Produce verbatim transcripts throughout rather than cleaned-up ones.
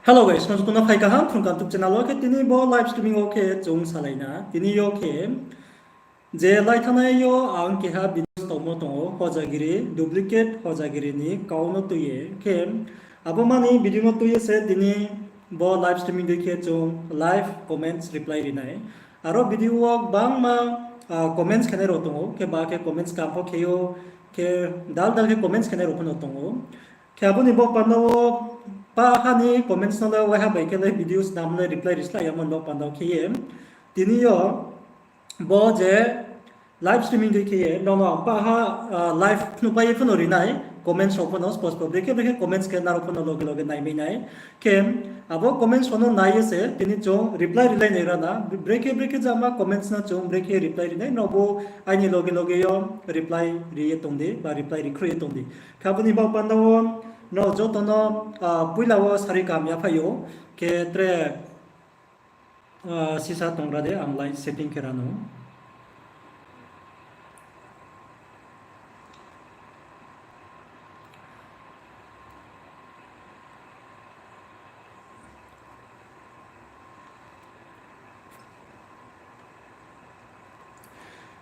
Hello guys, no joto no phai kaham Phrung Kaham YouTube channel wo. Khe tini bo live streaming wo khe chung salai na. Tini yo khe je lai thanngnai yo ang keha video tongmo tong ou, hojagiri, duplicate hojagiri ni kau no tui ye. Khe abo mani video no tui ye se tini bo live streaming dei khe chung live comments reply ri nai. Aro video wo gbangma comments khenai rao tong ou, khe ba khe comments kam pho khe ou, khe dal dal khe comments khenai rao pho no tong ou. Khe abo ni baoh panda wo pah ha ni comments no le waiha bai khe le video snam le reply ri slái yamo ni baoh panda wo khe ye. Tini yo bo je live streaming dei khe ye, nrao no ang pah ha live phnuhpai ye pho no ri nai, comments rao pho no spo spo brekhe brekhe comments khe nrao pho no loge loge naimai nai. Khe abo comments rao no nai ye se tini chung reply rilai nai ra na, brekhe brekhe jama comments no chung brekhe reply ri nai, nrao bo aini loge loge yo reply ri ye tong di, ba reply ri khrui ye tong di. Khe abo ni baoh panda wo nrao joto no poila wo sarui kaham yaphai ou, khe tre sisa tongra de, ang live setting khe ra no.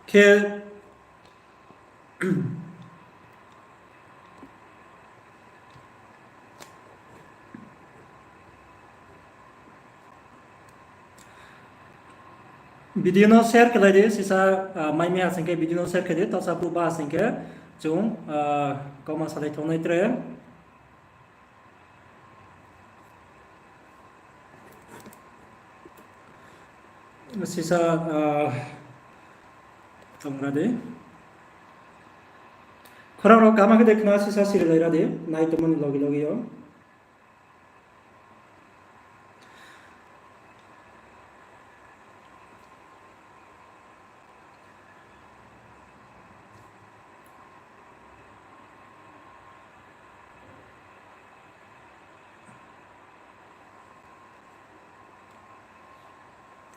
Khe video no share khe lai di, sisa mai mi ha sing khe video no share khe di, taosa phuh ba ha sing khe chung kauma salai thanngnai tre. Sisa tongra di. Khorang rao kaham khe de khna sisa sirilai ra di, nai tongmo ni loge loge yo.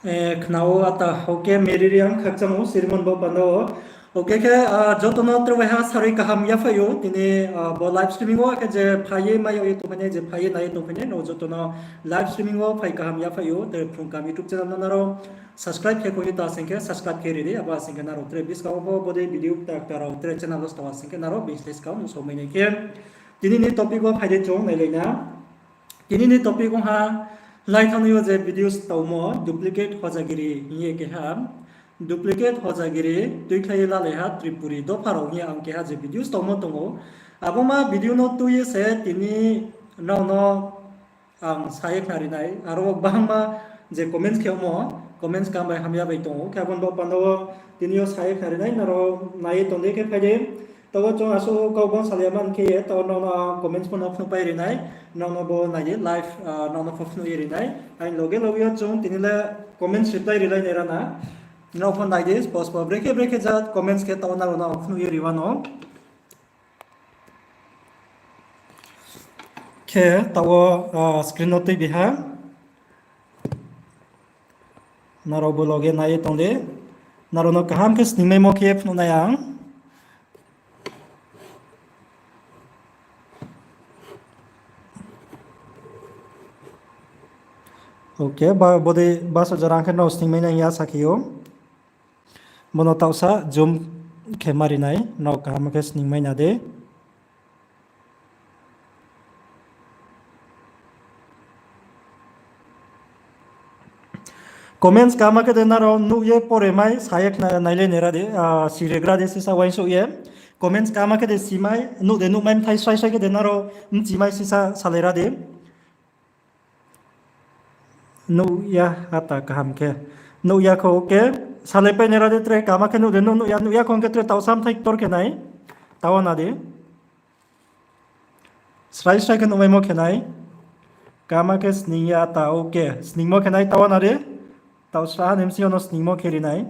Khna ou ata, okay, Mary Reang khakchang ou, sirmon bo panda wo. Okay, khe joto no tre waiha sarui kaham yaphai ou, tini bo live streaming wo khe je phai ye mai yag ye tongphainai, je phai ye nai ye tongphainai, nrao joto no live streaming wo phai kaham yaphai ou, tre Phrung Kaham YouTube channel no nrao subscribe khe kho ye ta sing khe subscribe khe ri di, abo ha sing khe nrao tre buskang wo bo bodei video kta kta rao tre channel wo stao ha sing khe nrao bini slái skang nuhsao mai nai khe. Tini ni topic wo phai di chung nailai na. Tini ni topic ong ha, lai thanngnai yo je videos tongmo, duplicate hojagiri hing ye keha, duplicate hojagiri tuikhlai ye lalaiha Tripuri dopha rao hing ye ang keha je videos tongmo tong ou. Abo ma video no tui ye se tini nrao no ang sa ye khnari nai, aro wo gbangma je comments khe omo, comments kam bai hamya bai tong ou, khe abo ni baoh panda wo tini yo sa ye khnari nai, nrao nai ye tong di khe phai di. Taoh wo chung asuh kau bang salai ya man khe ye, taoh nrao no comments pho no phnuhpai ri nai, nrao no bo nai di live, nrao no pho phnuh ye ri nai. Aini loge loge yo chung tini le comments reply rilai nai ra na. Nrao pho nai di, spo spo brekhe brekhe jat comments khe taoh nrao no phnuh ye ri wa no. Khe taoh wo screen no tuibi ha. Nrao bo loge nai ye tong di. Nrao no kaham khe sningmaimo khe phnuh nai ang. Okay, bodei baso jora khe nrao sningmai nai hing ye asa khe ou. Bo no taohsa zoom khe mari nai, nrao kaham khe sningmai na di. Comments kaham khe de nrao nuh ye pore mai, sa ye khna nailai nai ra di, siregra di sisa uaingsouh ye. Comments kaham khe de simai, nuh de nuhmai mthai srai srai khe de nrao mchimai sisa salai ra di. Nuh ya ata kaham khe. Nuh ya kho, okay. Salaipai nai ra di tre kaham khe nuh de nuh, nuh ya, nuh ya kho hing khe tre taohsa mthai ktor khe nai. Taoh wo na di. Srai srai khe nuhmaimo khe nai. Kaham khe sning ya ata, okay. Sningmo khe nai taoh wo na di. Taoh sra ha ni bsing yo no sningmo khe ri nai.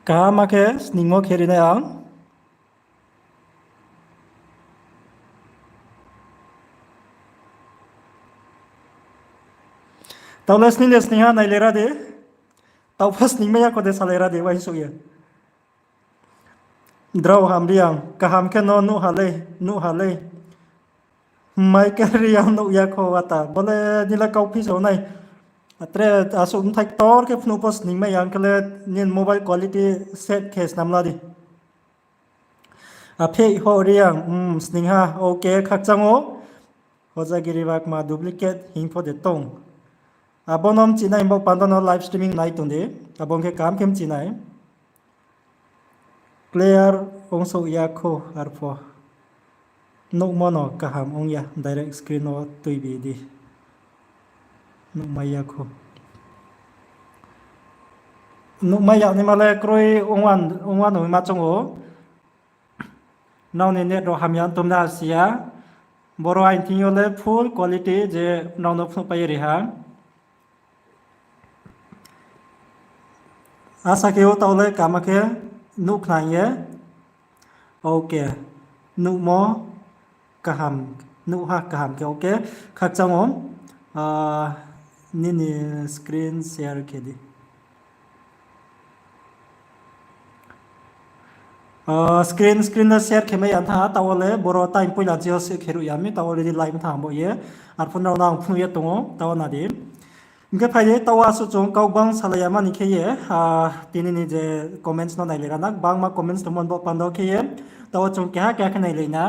Kaham khe sningmo khe ri nai ang. Taoh le sning de sning ha nailai ra di. Taoh pho sningmai ya kho de salai ra di uaingsouh ye. Drao Hamriang, kaham khe no nuh ha lei, nuh ha lei. Michael Reang nuh ya kho ata. Bo le nila kauphi so nai. Atre asuh bthai ktor khe phnuh pho sningmai ya, hing khe le nini mobile quality set khe snam la di. Apheih ho Reang, um, sning ha, okay, khakchang ou. Hojagiri ba kma duplicate hing pho de tong. Abo no mchi nai, bo panda no live streaming nai tong di. Abo hing khe kaham khe mchi nai. Clear ongsouh ya kho arpho. Nuhmo no kaham ong ya, direct screen wo tuibi di. Nuhmai ya kho. Nuhmai ya naima le kroi ongwan, ongwan ongma chung ou. Nrao ni net rao hamya tong na si ya. Boro aini thing yo le full quality je nrao no phnuhpai ye ri ha. Asa khe ou taoh le kama khe nuh khna ye. Okay. Nuhmo kaham, nuh ha kaham khe, okay. Khakchang ou, ah, nini screen share khe di. Ah, screen, screen no share khe mai ya tha, taoh wo le boro time poila je yo se khe ruh ya mi, taoh wo ready lai tha bo ye. Arphuh nrao no ang phnuh ye tong ou, taoh wo na di. Hing khe phai di, taoh wo asuh chung kau gbang salai ya mani khe ye, ah, tini ni je comments no nailai ra na, gbangma comments tongmo bo panda khe ye, taoh wo chung keha keha khe nailai na.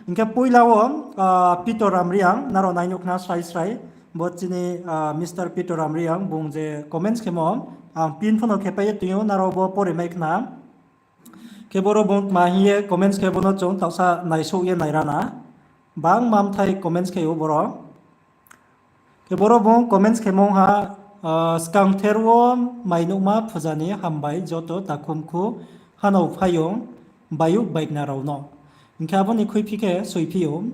Hing khe poila wo, ah, Peter Ramreang, nrao nai nuh khna srai srai, bo chini, ah, Mister Peter Ramreang, bung je comments khemo, ang pin pho no khe pai ye tong ou, nrao bo pore mai khna. Khe boro bung tma hing ye comments khe bo no chung taohsa naisouh ye nai ra na. Gbangma bthai comments khe ou boro. Khe boro bung comments khemo ha, ah, skangther wo mainouhma phuja ni hambai joto takhumkhu hanao phaiyong bayouh baikna rao no. Hing khe abo ni khuiphi khe soiphi ou.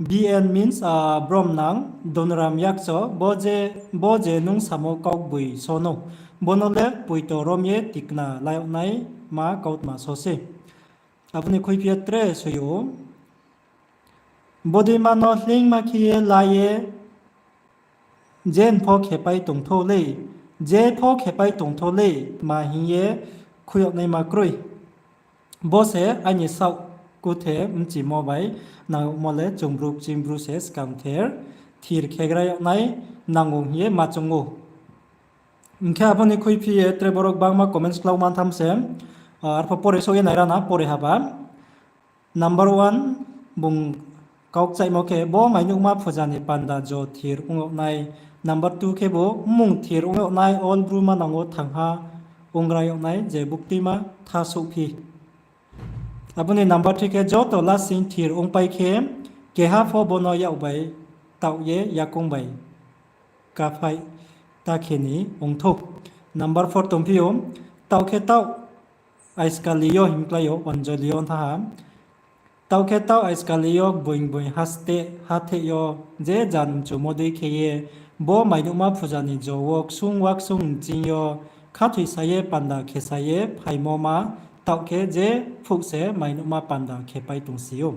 B N means, ah, bromnang, Donoram Yakcho, bo je, bo je nung samo kaugboiso no, bo no le poito rom ye tikna la yag naima kautma so se. Abo ni khuiphi ye tre soi ou. Bodeima no hleingma khe ye la ye, jen pho khepai tongthou lei, je pho khepai tongthou lei, tma hing ye khui yag naima kroi. Bo se aini saoh kuthe mchimo bai nangmo le chung bru kching bru se skangther thir khegra yag nai nango hing ye ma chung ou. Hing khe abo ni khuiphi ye tre borok gbangma comments klau man tham se, ah, arpho pore souh ye nai ra na, pore haba. Number one, bung kau kchaimo khe bo mainouhma phuja ni panda jo thir ong yag nai. Number two khe bo mmung thir ong yag nai, all bru manang wo thangha ongra yag nai je buktuima thasouhphi. Abo ni number three khe joto lasing thir ongpai khe keha pho bo no yak bai taoh ye yakoung bai kaphai ta khe ni ongthou. Number four tongphi ou, taoh khe taoh aiskali yo hingklái yo Anjali yo tha ha. Taoh khe taoh aiskali yo boing boing haste hatheh yo je jan mchumo dei khe ye bo mainouhma phuja ni jo wo ksung waksung nching yo khathoisa ye panda khesa ye phaimo ma taoh khe je phuh se mainouhma panda khepai tongsi ou.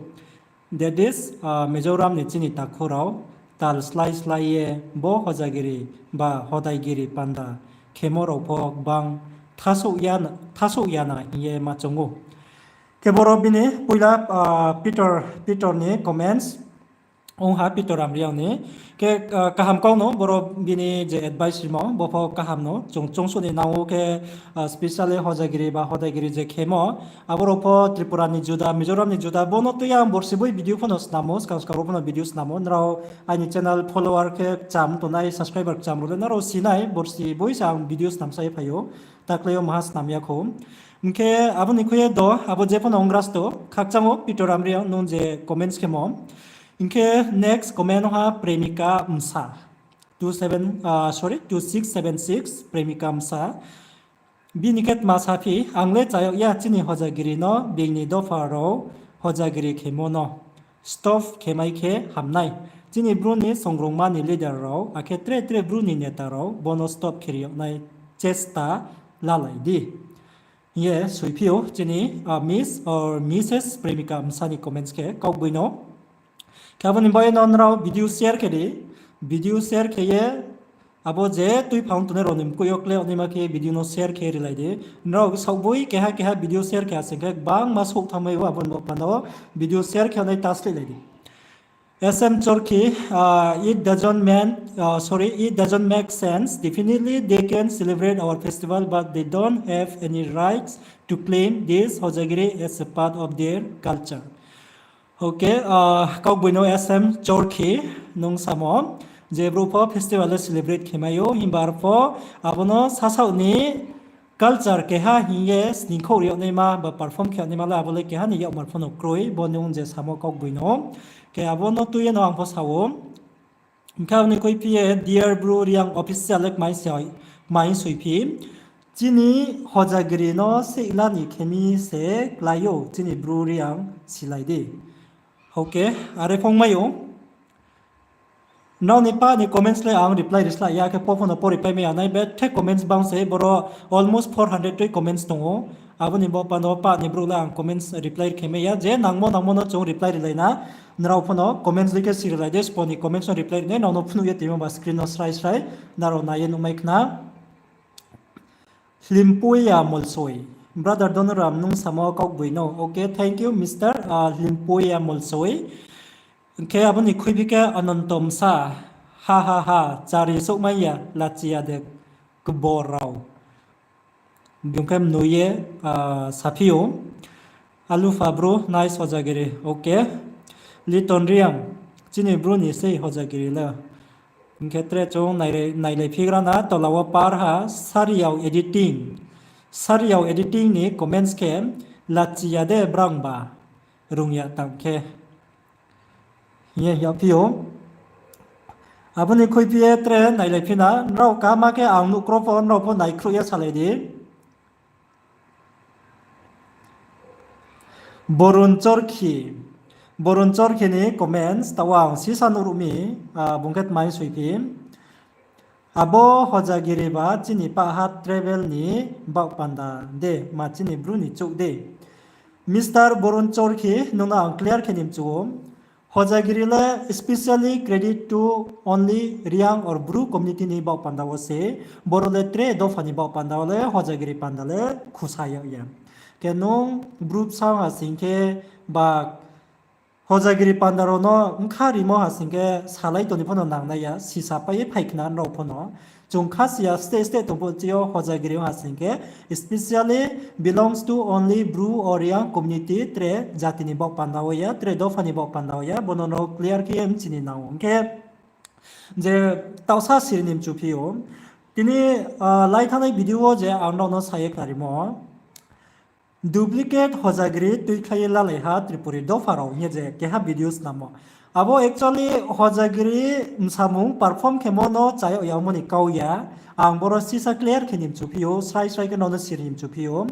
That is, ah, Mizoram ni chini takhu rao tal slái slái ye bo hojagiri ba hodaigiri panda khemo rao pho gbang thasouh ya na, thasouh ya na hing ye ma chung ou. Khe boro bini poila, ah, Peter, Peter ni comments ong ha, Peter Ramreang ni. Khe, ah, kaham kau no boro bini je advice rimo, bo pho kaham no chung, chung suni nang ou khe, ah, specially hojagiri ba hodaigiri je khemo, abo rao pho Tripura ni juda, Mizoram ni juda, bo no tui ang borsi boi video pho no snamo, skang skang rao pho no video snamo, nrao aini channel follower khe kcham tongnai, subscriber kcham rao le nrao sinai, borsi boi se ang video snam sa ye phai ou, takle yo maha snam ya khou. Hing khe abo ni khui ye do, abo je pho no ongras to, khakchang ou Peter Ramreang nung je comments khemo. Hing khe next comment ha Premika Msa. Two seven, ah, sorry, two six seven six, Premika Msa. Bini khe tma saphi, ang le chayag ya chini hojagiri no, being ni dopha rao hojagiri khemo no stop khemai khe hamnai. Chini bru ni songrongma ni leader rao, akhe tre tre bru ni neta rao, bo no stop khe ri yag nai chesta lalai di. Hing ye soiphi ou chini, ah, Miss or Missus Premika Msa ni comments khe kaugboino. Khe abo ni bai no nrao video share khe di, video share khe ye, abo je tuiphang tongnai rao ni mkoih yo kle onima khe video no share khe rilai di. Nrao saohboi keha keha video share khe asing khe gbangma souh thanngmai ou, abo ni bo panda wo video share khe nai ta slehlai di. S M Chorkhi, uh, it doesn't mean, uh, sorry, it doesn't make sense. Definitely, they can celebrate our festival, but they don't have any rights to claim this Hojagiri as a part of their culture. Okay, uh, kaugboino S M Chorkhi, nung samo, je brouh pho festival le celebrate khe mai ou, himba arpho, abo no sasaoh ni culture keha hing ye sningkhouh ri yag naima ba perform khe yag naima le abo le keha ni yakmar pho no kroi, bo nung je samo kaugboino. Khe abo no tui ye no ang pho sa ou. Hing khe abo ni khuiphi ye Dear Bru Reang Official le kmai soi, kmai soiphi. Chini Hojagiri no seihla ni khe mi se klái ou, chini Bru Reang silai di. Okay, are phung mai ou. Nrao ni pah ni comments le ang reply ri sla ya, khe pho pho no pori pai mai ya nai, bethe comments bang se, boro almost four hundred tui comments tong ou. Abo ni bo panda wo pah ni brouh le ang comments reply khe mai ya, je nangmo nangmo no chung reply rilai na, nrao pho no comments dei khe si rilai de, spo ni comments no reply ri nai, nrao no phnuh ye toimo ba screen no srai srai, nrao nai ye nuhmai khna. Hlimpuia Molsoi. Brother Donoram, nung samo kaugboino. Okay, thank you, Mister, ah, Hlimpuia Molsoi. Hing khe abo ni khuiphi khe Ananto Msa. Ha ha ha, chari souhmai ya, lachi ya de kbor rao. Bung khe mnu ye, ah, saphi ou. Alupha Bru, nice Hojagiri. Okay. Liton Reang, chini Bru ni sei Hojagiri le. Hing khe tre chung nailai, nailai phigra na, tola wo par ha, Sariao Editing. Sariao Editing ni comments khe, lachi ya de brang ba, rung ya tang khe. Hing ye hing yagphi ou. Abo ni khuiphi ye tre nailai phi na, nrao kaham khe ang nuh kro pho, nrao pho naikhruh ye salai di. Borun Chorkhi. Borun Chorkhi ni comments, taoh ang sisa nuh ruh mi, ah, bung khe tmai soiphi. Abo Hojagiri ba chini pah ha tribal ni baoh panda de, ma chini Bru ni chouh de. Mister Borun Chorkhi, nung no ang clear khe ni mchu ou. Hojagiri le specially credit to only Reang or Bru community ni baoh panda wo se, boro le tre dopha ni baoh panda wo le Hojagiri panda le khusa yag ya. Khe nung Bru bsa ha sing khe ba Hojagiri panda rao no bkha rimo ha sing khe salai tong ni pho no nangnai ya, sisa pai ye phai khna nrao pho no. Chung kha si ya state state tong pho chi yo Hojagiri ha sing khe, specially belongs to only Bru or Reang community, tre jati ni baoh panda wo ya, tre dopha ni baoh panda wo ya, bo no nrao clear khe ye mchi ni nang ou. Hing khe je taohsa siri ni mchu phi ou. Tini, ah, lai thanngnai video wo je ang nrao no sa ye khnarimo. Duplicate Hojagiri tuikhlai ye lalai ha Tripuri dopha rao hing ye je keha video snammo. Abo actually Hojagiri msamung perform khemo no chayag yagmo ni kau ya. Ang boro sisa clear khe ni mchu phi ou, srai srai khe nrao no siri ni mchu phi ou.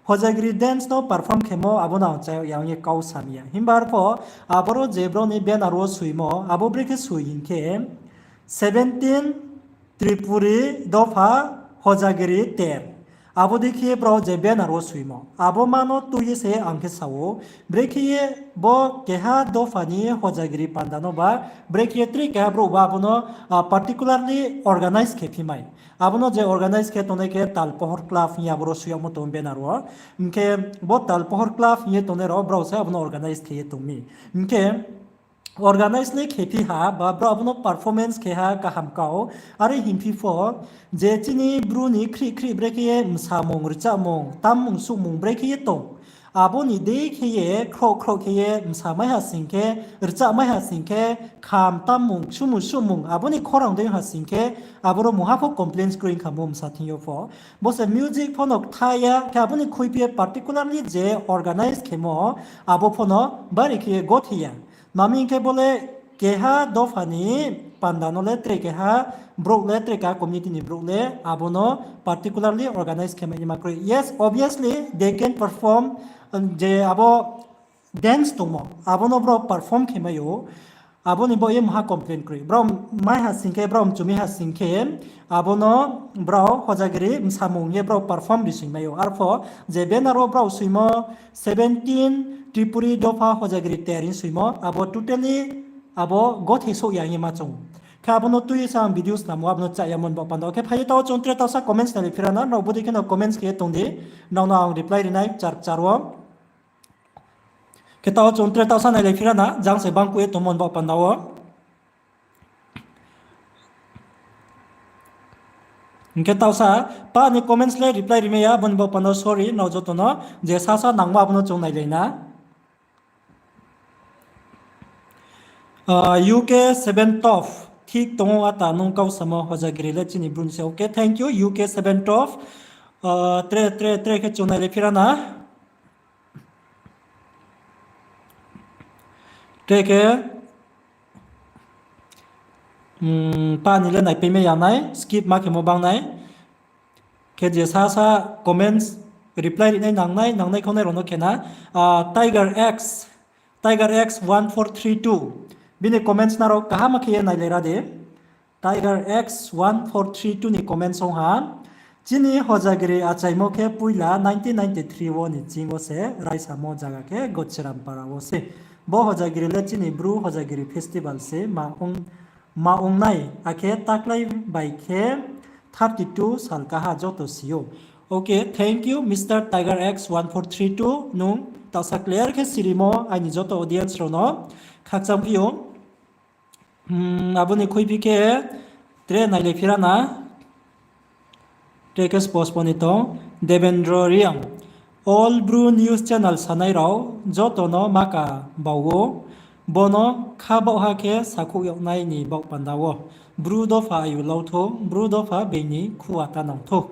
Hojagiri dance no perform khemo abo no ang chayag ya ong ye kau sa mi ya. Himba arpho aboro je brao ni banner wo soimo, abo brekhe soi hing khe, seventeen Tripuri dopha Hojagiri ter. Abo dei khe brao je banner wo soimo, abo ma no tui ye se ang khe sa ou. Brekhe ye bo keha dopha ni Hojagiri panda no ba, brekhe ye tre keha brouh ba abo no, ah, particularly organize khe phi mai. Abo no je organize khe tongnai khe Talpohor Club hing ye aboro soi yagmo tong banner wo. Hing khe bo Talpohor Club hing ye tongnai rao brao se abo no organize khe ye tong mi. Hing khe organize le khe phi ha, ba brao abo no performance khe ha kaham kau, are hing phi pho, je chini Bru ni khrih khrih brekhe ye msamung, rchahmung, tammung, suhmung brekhe ye tong. Abo ni dei khe ye khroh khroh khe ye msamai ha sing khe, rchahmai ha sing khe, kham tammung, sumu suhmung, abo ni khorang dei ha sing khe, aboro mungha pho complaints kroi khamo msa thing yo pho. Bo se music pho no ktha ya, khe abo ni khuiphi ye particularly je organize khemo, abo pho no bari khe ye gothe ya. Mami hing khe bo le keha dopha ni panda no le tre keha brouh le tre keha community ni brouh le abo no particularly organize khe mai ni ma kroi. Yes, obviously, they can perform, je abo dance tongmo, abo no brao perform khe mai ou. Abo ni baoh ye mungha complain kroi. Brao mai ha sing khe, brao mchu mi ha sing khe, abo no brao Hojagiri msamung ye brao perform ri soi mai ou. Arpho je banner wo brao soimo seventeen Tripuri dopha Hojagiri ter hing soimo, abo totally abo gothe souh ya hing ye ma chung. Khe abo no tui ye se ang video snammo, abo no chayamo ni baoh panda wo. Khe phai ye taoh chung tre taohsa comments nai le phira na, nrao bodei khe no comments khe ye tong di, nrao no ang reply ri nai kchar kchar wo. Khe taoh chung tre taohsa nailai phira na, jang se bangkuh ye tongmo ni baoh panda wo. Hing khe taohsa, pa ni comments le reply rimai ya, abo ni baoh panda wo sorry, nrao joto no je sasa nangmo abo no chung nailai na. Ah, U K seven Top, thik tong ou ata nung kau samo Hojagiri le chini Bru ni se. Okay, thank you, U K seven Top. Ah, tre, tre, tre khe chung nailai phira na. Tre khe, hmm, pa ni le naipaimai ya nai, skip ma khemo banng nai. Khe je sasa comments reply rinai nangnai, nangnai khaunai rao no khe na, ah, Tiger X, Tiger X one four three two. Bini comments nrao kaham khe ye nailai ra di. Tiger X one four three two ni comments ong ha. Chini Hojagiri achaimo khe poila nineteen ninety-three wo ni ching wo se raisamo zaga khe Gochiram para wo se. Bo Hojagiri le chini Bru Hojagiri festival se ma ong, ma ong nai, akhe taklái bai khe thirty two sal kaha joto si ou. Okay, thank you, Mister Tiger X one four three two, nung taohsa clear khe sirimo aini joto audience rao no khakchang phi ou. Hmm, abo ni khuiphi khe tre nailai phira na. Tre khe spos pho ni tong, Devendra Reang. All Bru news channel sanai rao joto no ma ka bao ou. Bo no kha baohha khe sakhouh yag nai ni baoh panda wo. Bru dopha ayu lau thou, Bru dopha being ni khua ta nang thou.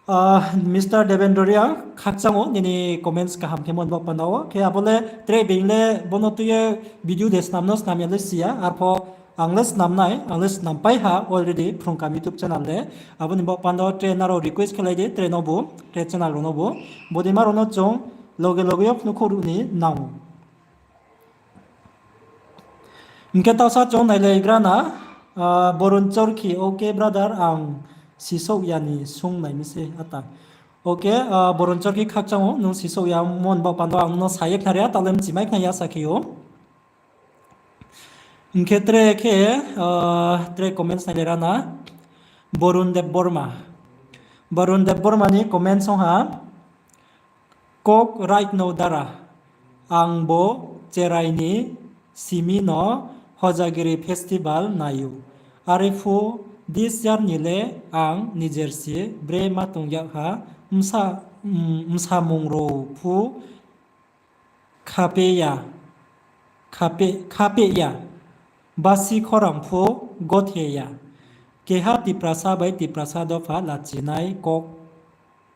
Ah, Mister Devendra Reang, khakchang ou nini comments kaham khemo ni baoh panda wo. Khe abo le tre being le bo no tui ye video de snam no snam ya le si ya, arpho ang le snam nai, ang le snam pai ha already Phrung Kam YouTube channel le. Abo ni baoh panda wo tre nrao request khe lai di, tre no bu, tre channel rao no bu. Bodeima rao no chung loge loge yo phnuhkhouh ruh ni nang ou. Hing khe taohsa chung nailaigra na, ah, Borun Chorkhi, okay brother, ang sisouh ya ni sung nai mi se ata. Okay, ah, Borun Chorkhi khakchang ou, nung sisouh ya mo ni baoh panda wo ang no sa ye khnari ya, taoh le mchimai khna ya sa khe ou. Hing khe tre khe, ah, tre comments nailaira na, Borun Debbarma. Borun Debbarma ni comments ong ha, Kok right no dara, ang bo cherai ni simi no Hojagiri festival nai ou. Are phu this year ni le ang nijer si bre ma tong yag ha, bsa, mm, bsamung rao phu khapeh ya, khapeh, khapeh ya, basi khorang phu gothe ya. Keha Tiprasa bai Tiprasa dopha lachinai kok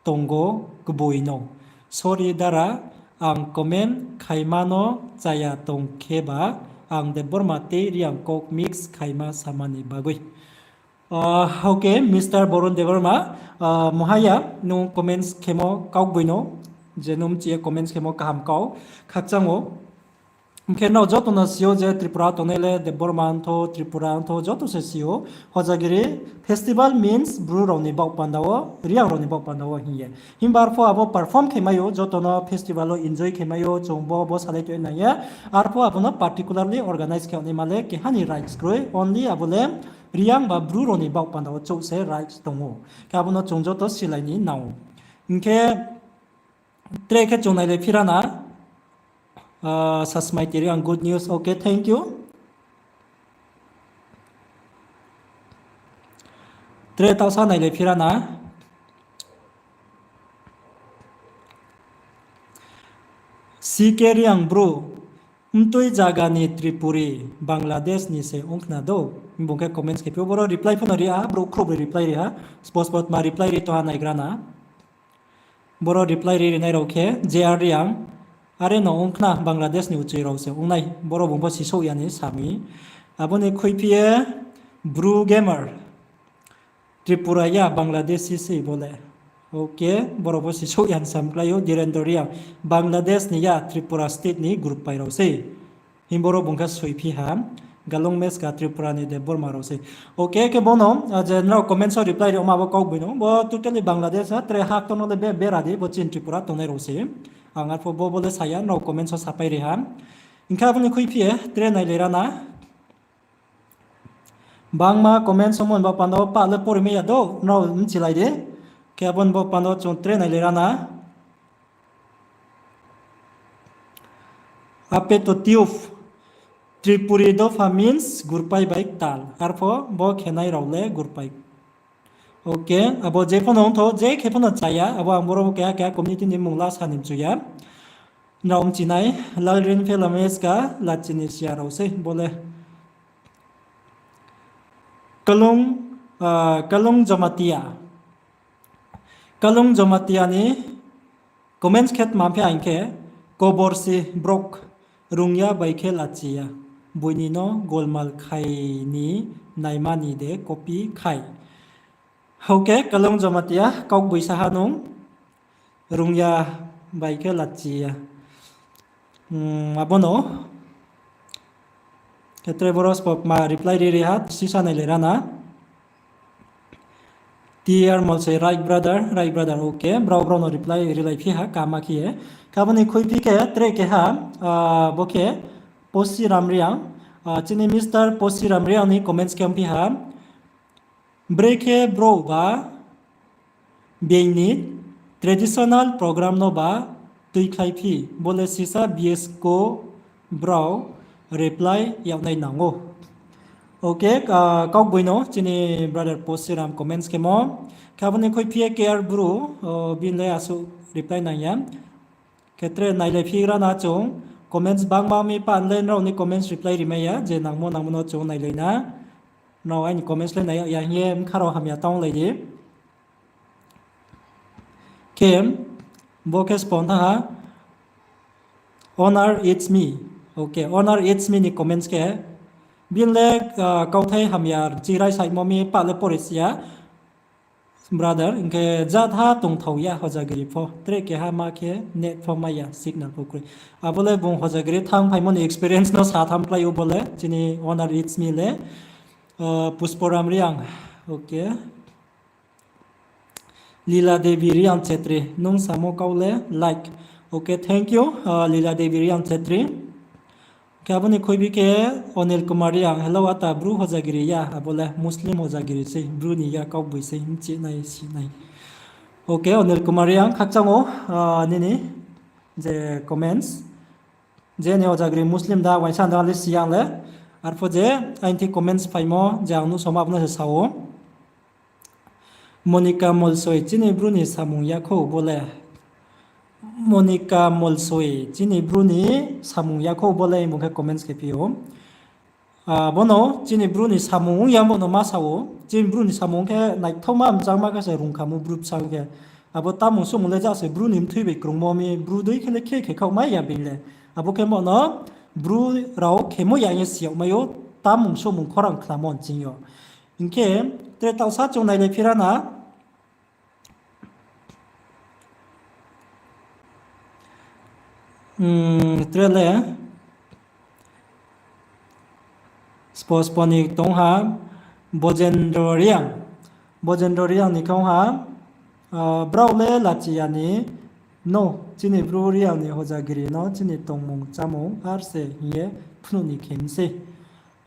tong ou kboi no. Sorry dara, ang comment khaima no chaya tong khe ba, ang Debbarma tei Reang kok mix khaima sama ni bagoi. Ah, okay, Mister Borun Debbarma, ah, mohaya, nung comments khemo kaugboino, je nung mchi ye comments khemo kaham kau, khakchang ou. Hing khe nrao joto no si ou je Tripura tongnai le Debbarma ongthou, Tripura ongthou, joto se si ou. Hojagiri festival means Bru rao ni baoh panda wo, Reang rao ni baoh panda wo hing ye. Himba arpho abo perform khe mai ou, joto no festival wo enjoy khe mai ou, chung bo, bo salai toi nang ya. Arpho abo no particularly organize khe naima le keha ni rights kroi, only abo le Reang ba Bru rao ni baoh panda wo chouh se rights tong ou. Khe abo no chung joto silai ni nang ou. Hing khe tre khe chung nailai phira na. Ah, Sasmai Tiri ang good news. Okay, thank you. Tre taohsa nailai phira na. C K Reang bro, mtui zaga ni Tripuri, Bangladesh ni se ong khna do. Bung khe comments khe phi ou, boro reply pho no ri ha, brouh khrouh bai reply ri ha. Spot spot ma reply ri tong ha naigra na. Boro reply ri rinai rao khe J R Reang, are no ong khna Bangladesh ni uchoi rao se ong nai, boro bung pho sisouh ya ni sa mi. Abo ni khuiphi ye Bru Gamer, Tripura ya, Bangladeshi se bo le. Okay, boro pho sisouh ya ni sa mi klái ou, Dhirendra Reang, Bangladesh ni ya, Tripura state ni group pai rao se. Himba ro bung khe soiphi ha, Galong Meska Tripura ni Debbarma rao se. Okay, khe bono, ah, je nrao comments wo reply ri ongma bo kaugboino, bo totally Bangladesh ha, tre ha ktong no le be-, bera di, bo chini Tripura tongnai rao se. Ang arpho bo, bo le sa ya, nrao comments wo sapai ri ha. Hing khe abo ni khuiphi ye, tre nailaira na. Bangma comments ongmo ni baoh panda wo pa le pori mai ya do, nrao mchilai di. Khe abo ni baoh panda wo chung tre nailaira na. Ape to tube. Tripuri dopha means gurpai bai ktal. Arpho bo khenai rao le gurpai. Okay, abo je pho no ongthou, je khe pho no chaya, abo ang boro keha keha community ni mung la sa ni mchu ya. Nrao mchinai, Lalrinphe Lameska, Lachini Sia rao sei, bo le. Kalung, ah, Kalung Jamatia. Kalung Jamatia ni comments khe tma phi ang khe, kobor si brok, rungya bai khe lachi ya. Buini no golmal khai ni naima ni de copy khai. Hauke Kalung Jamatia, kaugboisa ha nung, rungya bai khe lachi ya. Hmm, abo no. Khe tre boro spo kma reply ri ri ha, sisa nailai ra na. T R Molsoi, right brother, right brother, okay. Brao, brao no reply rilai phi ha, kaham khe ye. Khe abo ni khuiphi khe tre keha, ah, bo khe Posiram Reang, ah, chini Mister Posiram Reang ni comments khe ongphi ha. Brekhe brouh ba being ni traditional program no ba tuikhlai phi, bo le sisa B S ko brao reply yag nai nang ou. Okay, ah, kaugboino chini brother Posiram comments khemo. Khe abo ni khuiphi ye K R Bru, oh, bini le asuh reply nang ya. Khe tre nailai phi ra na chung, comments bangma mi pa le nrao ni comments reply rimai ya, je nangmo nangmo no chung nailai na. Nrao aini comments le nai ya hing ye bkha rao hamya tang lai di. Khe, bo khe spon tha ha, Honor It's Me. Okay, Honor It's Me ni comments khe, bini le, ah, kauthai hamya chirai saimo mi pa le pore si ya. Brother, hing khe jatha tongthao ya Hojagiri pho. Tre keha ma khe net pho mai ya, signal pho kroi. Abo le bung Hojagiri thanng phaimo ni experience no sa tham klái ou bo le. Chini Honor It's Me le, ah, Pusporam Reang. Okay. Lila Devi Reang Chetri, nung samo kau le like. Okay, thank you, ah, Lila Devi Reang Chetri. Khe abo ni khuiphi khe Onil Kumar Reang, hello, ata Bru Hojagiri ya, abo le Muslim Hojagiri sei, Bru ni ya, kaugboi sei, mchi nai, si nai. Okay, Onil Kumar Reang, khakchang ou, ah, nini je comments. Je ni Hojagiri Muslim da, uaingsa da le si ya le. Arpho je aini thing comments phaimo, je ang nuhsao ma abo no se sa ou. Monica Molsoi, chini Bru ni samung yakhou bo le. Monica Molsoi, chini Bru ni samung yakhou bo le, bung khe comments khe phi ou. Ah, bo no chini Bru ni samung ong ya bo no ma sa ou. Chini Bru ni samung khe naithaoma mchangma khe se rungkhamu Bru bsang khe. Abo tamung sumung le ja se Bru ni mthui bai krungmo mi Bru dei khe le khe khe khaoh mai ya bini le. Abo khe bo no Bru rao khemo ya ye si yag mai ou, tamung sumung khorang khnamo nching yo. Hing khe tre taohsa chung nailai phi ra na. Hmm, tre le spo spo ni tong ha, Bojendro Reang. Bojendro Reang ni khe ong ha, ah, brao le lachi ya ni, no, chini Bru Reang ni Hojagiri no chini tongmung chámung ar se hing ye phnuh ni khe mi sei.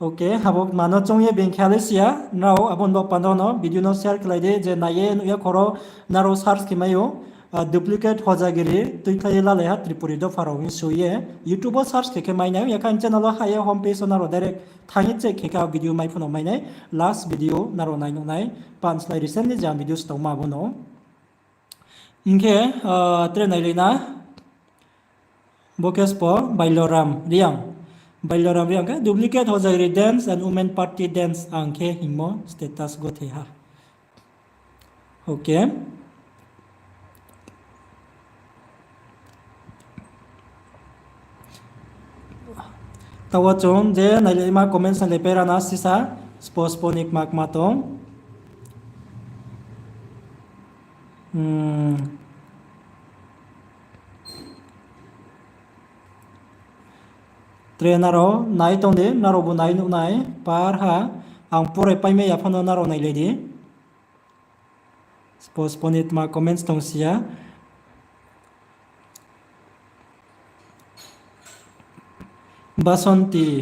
Okay, abo ma no choung ye being khe le si ya, nrao abo ni bo panda no video no share khlai di, je nai ye nuh ya khoro nrao search khe mai ou, ah, duplicate Hojagiri tuikhlai ye lalaiha Tripuri dopha rao hing soi ye, YouTube wo search khe khe mai nai, ya khe aini channel wo ha ye home page wo nrao direct thanng ye check khe khe a video mai pho no mai nai, last video nrao nai nuh nai, pan slái recently je ang video stongma abo no. Hing khe, ah, tre nailai na. Bo khe spo Bailoram Reang. Bailoram Reang khe duplicate Hojagiri dance and women party dance ang khe hingmo status gothei ha. Okay. Taoh wo chung je nailaima comments nailai pai ra na sisa, spo spo ni kma kma tong. Hmm. Tre nrao nai tong di, nrao bu nai nuh nai, par ha, ang porai paimai ya phano nrao nailai di. Spo spo ni tma comments tong si ya. Basonti,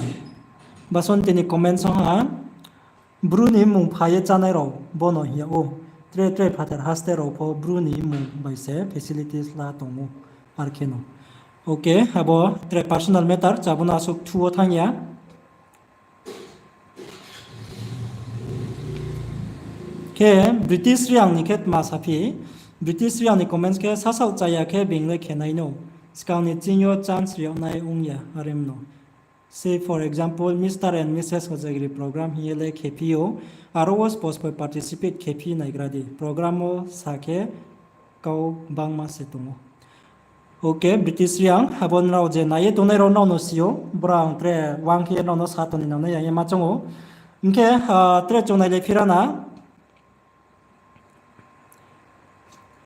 Basonti ni comments ong ha, Bru ni mmung pha ye chánai rao bo no hing yag ou. Tre tre phathar haste rao pho Bru ni mmung bai se facilities la tong ou. Ar khe no. Okay, abo tre personal matter, chabo no asuh thu wo thanng ya. Khe British Reang ni khe tma saphi, British Reang ni comments khe, sasaoh chaya khe being le khe nai no, skang ni ching yo chance ri yag nai ong ya, are mno. Say for example, Mister and Missus Hojagiri program hing ye le khephi ou, aro wo spos poi participate khephi naigra di. Program wo sa khe kau bangma se tong ou. Okay, British Reang, abo nrao je nai ye tongnai rao nrao no si ou, brao ang tre wang khe nrao no sa tong ni nang nai ya ye ma choung ou. Hing khe, tre chung nai le phira na.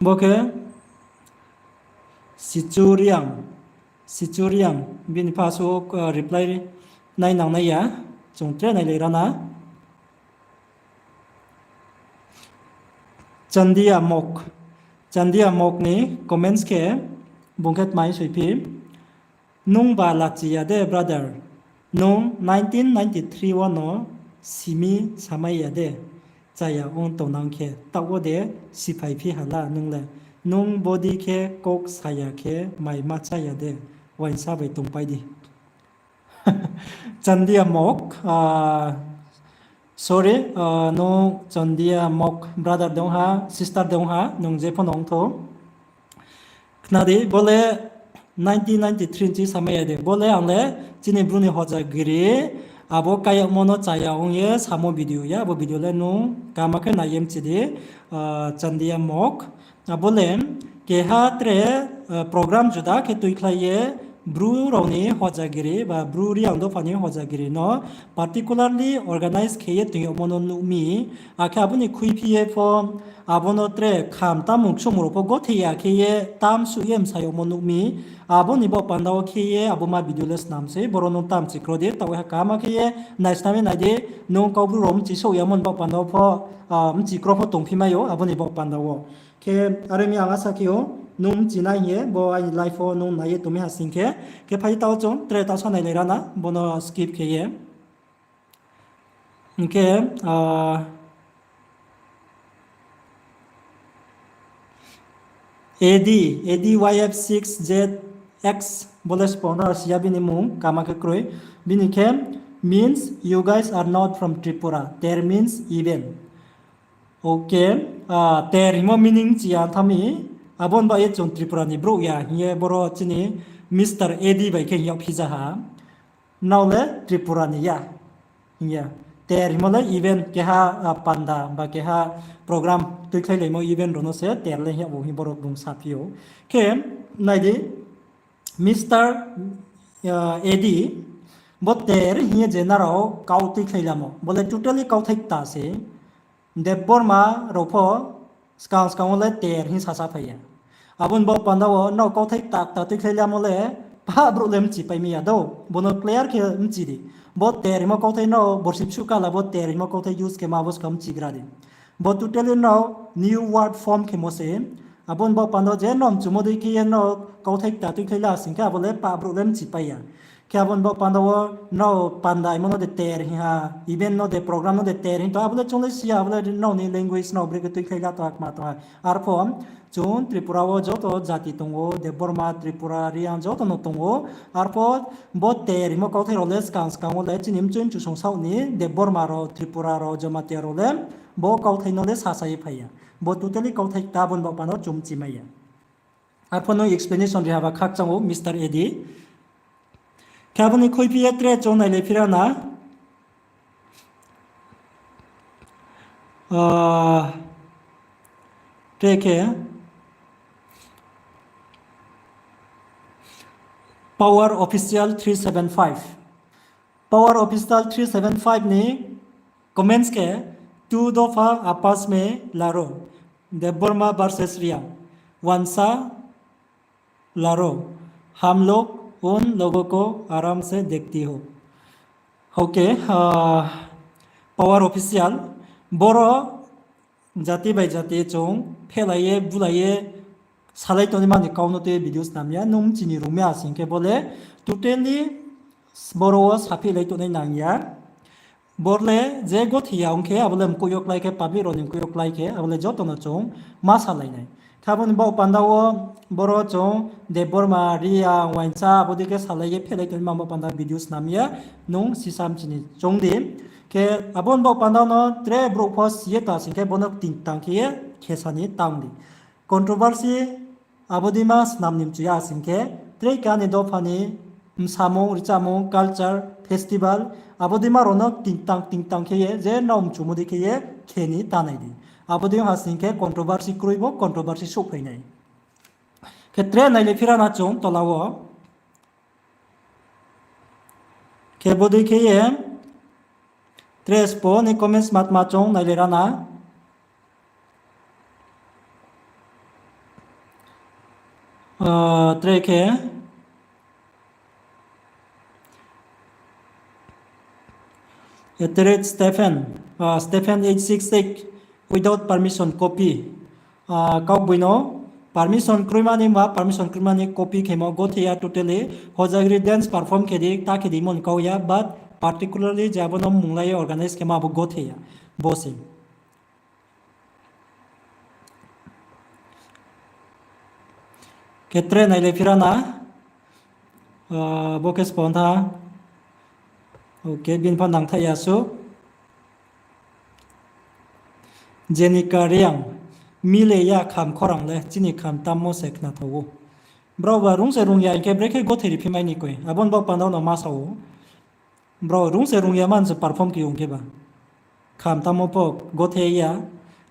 Bo khe Sichu Reang, Sichu Reang, bini pha suh, reply nai nang nai ya, chung tre nai le ra na. Chandia Mok, Chandia Mok ni comments khe, bung khe tmai soiphi, nung ba lachi ya de brother, nung nineteen ninety-three wo no simi samai ya de, chaya ong tongnang khe, taoh wo de siphaiphi ha la nung le, nung bodi khe kok saya khe mai ma chá ya de, uaingsa bai tongpai di. Chandia Mok, sorry, nung Chandia Mok brother de ong ha, sister de ong ha, nung je pho no ong thou. Khna di, bo le nineteen ninety-three ni chi samai ya de. Bo le ang le chini Bru ni Hojagiri, abo kayagmo no chaya ong ye samo video ya, abo video le nung kama khe nai ye mchi di, Chandia Mok. Abo le keha tre program juda khe tuikhlai ye Bru rao ni Hojagiri ba Bru Reang dopha ni Hojagiri no particularly organize khe ye toing yagmo no nuh mi, akhe abo ni khuiphi ye pho abo no tre kham tamung ksungmung rao pho gothei ya khe ye tam suh ye msa yagmo nuh mi, abo ni baoh panda wo khe ye abo ma video le snam sei, boro nung tam chikro di, taoh ha kama khe ye naisnam ye nai di, nung Kaubru rao mchisouh yamo ni baoh panda wo pho, mchikro pho tongphi mai ou, abo ni baoh panda wo. Khe are mi ang asa khe ou, nung mchi nai hing ye, bo aini live wo nung nai ye tongmi ha sing khe, khe phai ye taoh chung tre taoh sa nai lai ra na, bo no skip khe ye. Hing khe, A D, A D Y F six Z X, bo le sbo no si ya bini mmung, kama khe kroi. Bini khe means, you guys are not from Tripura. Ter means even. Okay, ter hingmo meaning chi ya tha mi, abo ni baoh ye chung Tripura ni brouh ya hing ye boro chini Mister A D bai khe hing yag phi ja ha. Nrao le Tripura ni ya hing ye. Ter hingmo le event keha, panda ba keha program tuikhlailaimo event rao no se ter le hing yag ou hing boro bung saphi ou. Khe nai di, Mister A D, bo ter hing ye je nrao kau tuikhlai lamo, bo le totally kauthai kta se. Debbarma rao pho skang skang wo le ter hing sasa phai ya. Abo ni baoh panda wo nrao kauthai kta kta tuikhlai lamo le pah brouh le mchipai mi ya dou. Bo no clear khe mchi di. Bo ter hingmo kauthai nrao borsi bsuh kala bo ter hingmo kauthai use khe ma bo skang mchigra di. Bo totally nrao new word form khemo se. Abo ni baoh panda wo je nrao mchumo dei khe ye nrao kauthai kta tuikhlai la sing khe abo le pah brouh le mchipai ya. Khe abo ni baoh panda wo nrao panda hingmo no de ter hing ha, event no de program no de ter hing tong, abo le chung le si ya, abo le nrao ni language nrao brekhe tuikhlai la tong ha, kma tong ha. Arpho chung Tripura wo joto jati tong ou, Debbarma, Tripura, Reang joto no tong ou. Arpho bo ter hingmo kauthai rao le skang skang wo le chini mchoi mchu song saoh ni Debbarma rao, Tripura rao, Jamatia rao le bo kauthai no le sasa ye phai ya. Bo totally kauthai kta, abo ni baoh panda wo chung mchimai ya. Arpho no explanation ri haba khakchang ou Mister A D. Khe abo ni khuiphi ye tre chung nai le phira na. Tre khe Power Official three seven five. Power Official three seven five ni comments khe, two दफा आपस में लड़ो, Debbarma versus Reang, wansa laro, हम लोग उन लोगों को आराम से देखती हो। Okay, Power Official, boro jati bai jati chung phelai ye, bulai ye, salai tongnaima ni kau no tei video snam ya, nung mchini rung mi asing khe bo le totally boro wo saphihlai tongnai nang ya. Boro le je gothi ya ong khe, abo le mkoih yo klái khe, public rao ni mkoih yo klái khe, abo le joto no chung ma salai nai. Khe abo ni baoh panda wo boro chung Debbarma, Reang, Uaingsa, abo dei khe salai ye phelai tongma baoh panda video snam ye nung sisa mchini choung di. Khe abo ni baoh panda no tre brouh pho si ye ta sing khe bo no tingtang khe ye khesa ni tang di. Controversy abo dei ma snam ni mchu ya sing khe, tre kani dopha ni msamung, richamung, culture, festival, abo dei ma rao no tingtang tingtang khe ye, je nrao mchumo dei khe ye khe ni ta nai di. Abo dei ha sing khe controversy kroi bo, controversy souhphai nai. Khe tre nailai phi ra na chung tola wo. Khe bo dei khe ye, tre spo ni comments ma tma chung nailai ra na. Ah, tre khe, Etere Stephen, ah, Stephen eight six eight, without permission copy. Ah, kaugboino permission kroima ni ma, permission kroima ni copy khemo gothe ya totally. Hojagiri dance perform khe di, ta khe di mon kau ya, but particularly je abo no munglai ye organize khemo abo gothe ya. Bo se. Khe tre nailai phi ra na. Ah, bo khe spon tha. Okay, bini pha nangthaih ya su. Jenika Reang, mile ya kham khorang le, chini kham tammo se khna thao ou. Brao ba rung se rung ya hing khe brekhe gothe ri phi mai ni koi. Abo ni baoh panda no ma sa ou. Brao rung se rung ya man se perform khe ong khe ba. Kham tammo pho gothe ya,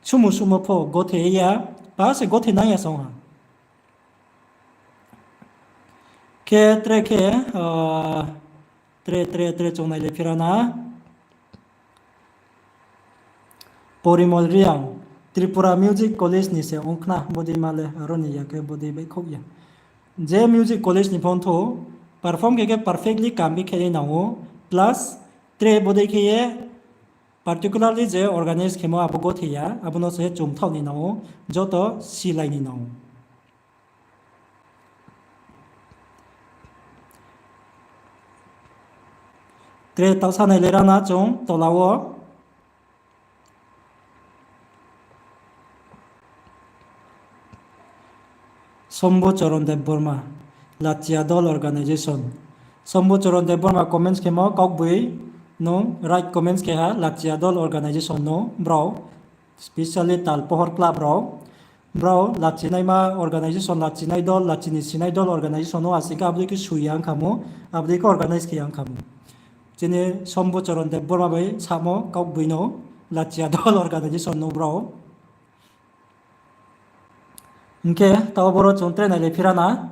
sumu sumo pho gothe ya, pa se gothe nang ya song ha. Khe tre khe, ah, tre, tre, tre chung nailai phi ra na. Porimol Reang, Tripura Music College ni se ong khna, bodei ma le aro ni ya khe bodei baihkhouh ya. Je Music College ni pho ntho, perform khe khe perfectly kam bi khe nai nang ou, plus tre bodei khe ye particularly je organize khemo abo gothe ya, abo no se chumthaoh ni nang ou, joto silai ni nang ou. Tre taohsa nailai ra na chung tola wo. Sombo Choron Debbarma, Lachia Dol Organization. Sombo Choron Debbarma comments khemo kaugboino right comments khe ha, Lachia Dol Organization no brao, specially tal pohor club rao, brao lachinaima organization, lachinai dol, lachi ni sinai dol organization no asing khe abo dei khe sui ya ong khamo, abo dei khe organize khe ya ong khamo. Chini Sombo Choron Debbarma bai samo kaugboino Lachia Dol Organization no brao. Hing khe taoh boro chung tre nailai phi ra na.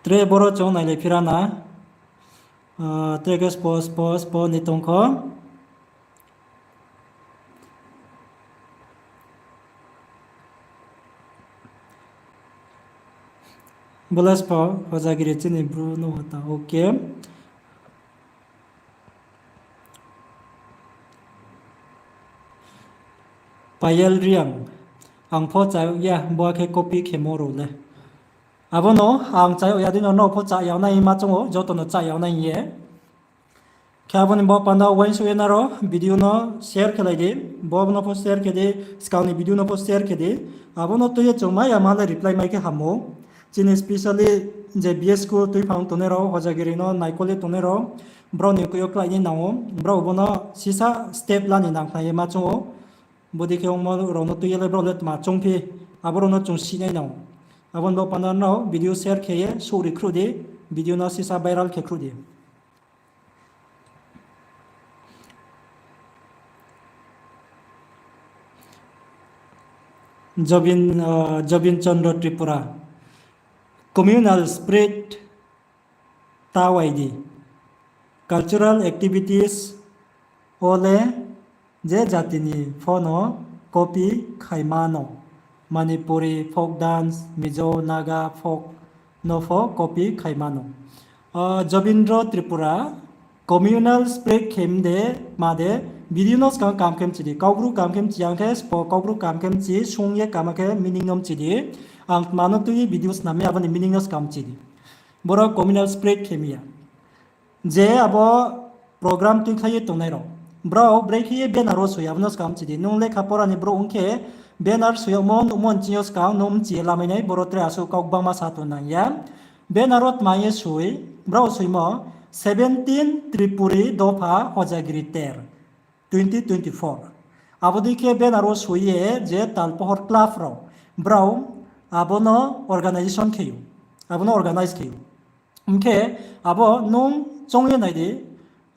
Tre boro chung nailai phi ra na. Ah, tre khe spo, spo, spo ni tong kho. Bo le spo, Hojagiri chini bru no ta, okay. Payal Reang, ang pho chá ya, bo khe copy khemo rao le. Abo no ang chá ya dei no, nrao pho chá ya nai ma choung ou, joto no chá ya nai ye. Khe abo ni bo panda uaingsouh ye nrao video no share khe lai di, bo no pho share khe di, skang ni video no pho share khe di. Abo no tui ye chung mai ya ma le reply mai khe ham ou. Chini specially je B S school tuiphang tongnai rao, Hojagiri no naikol ye tongnai rao, brao ni koi yo klái ni nang ou, brao bo no sisa step la ni nang khna ye ma choung ou. Bodei khe ongmo rao no tui ye le brao le tma choung phi, abo rao no chung sinai nang ou. Abo ni bo panda nrao video share khe ye souh ri khruh di, video no sisa viral khe khruh di. Jobin, ah, Jobin Chandra Tripura, communal spirit ta wai di. Cultural activities wo le je jati ni pho no copy khaima no. Manipuri folk dance, Mizo, Naga folk no pho copy khaima no. Ah, Jobindra Tripura, communal spirit khe mde, ma de, video no skang kam khe mchi di. Kaubru kam khe mchi ya khe, spo Kaubru kam khe mchi, sung ye kam khe meaning no mchi di. Ang tma no tui video snam mi, abo ni meaning no skang mchi di. Boro communal spirit khe mi ya. Je abo program tuikhlai ye tongnai rao. Brao brekhe ye banner wo soi, abo no skang mchi di. Nung lekha pora ni brouh ong khe, banner soi yagmo nuhmo nching yo skang nung mchi ye lamai nai, boro tre asuh kau gbangma sa tong nang ya. Banner wo tma ye soi, brao soimo, seventeen Tripuri dopha Hojagiri ter, twenty twenty-four. Abo dei khe banner wo soi ye je Talpohor club rao, brao abo no organization khe ou, abo no organize khe ou. Hing khe abo nung choung ye nai di,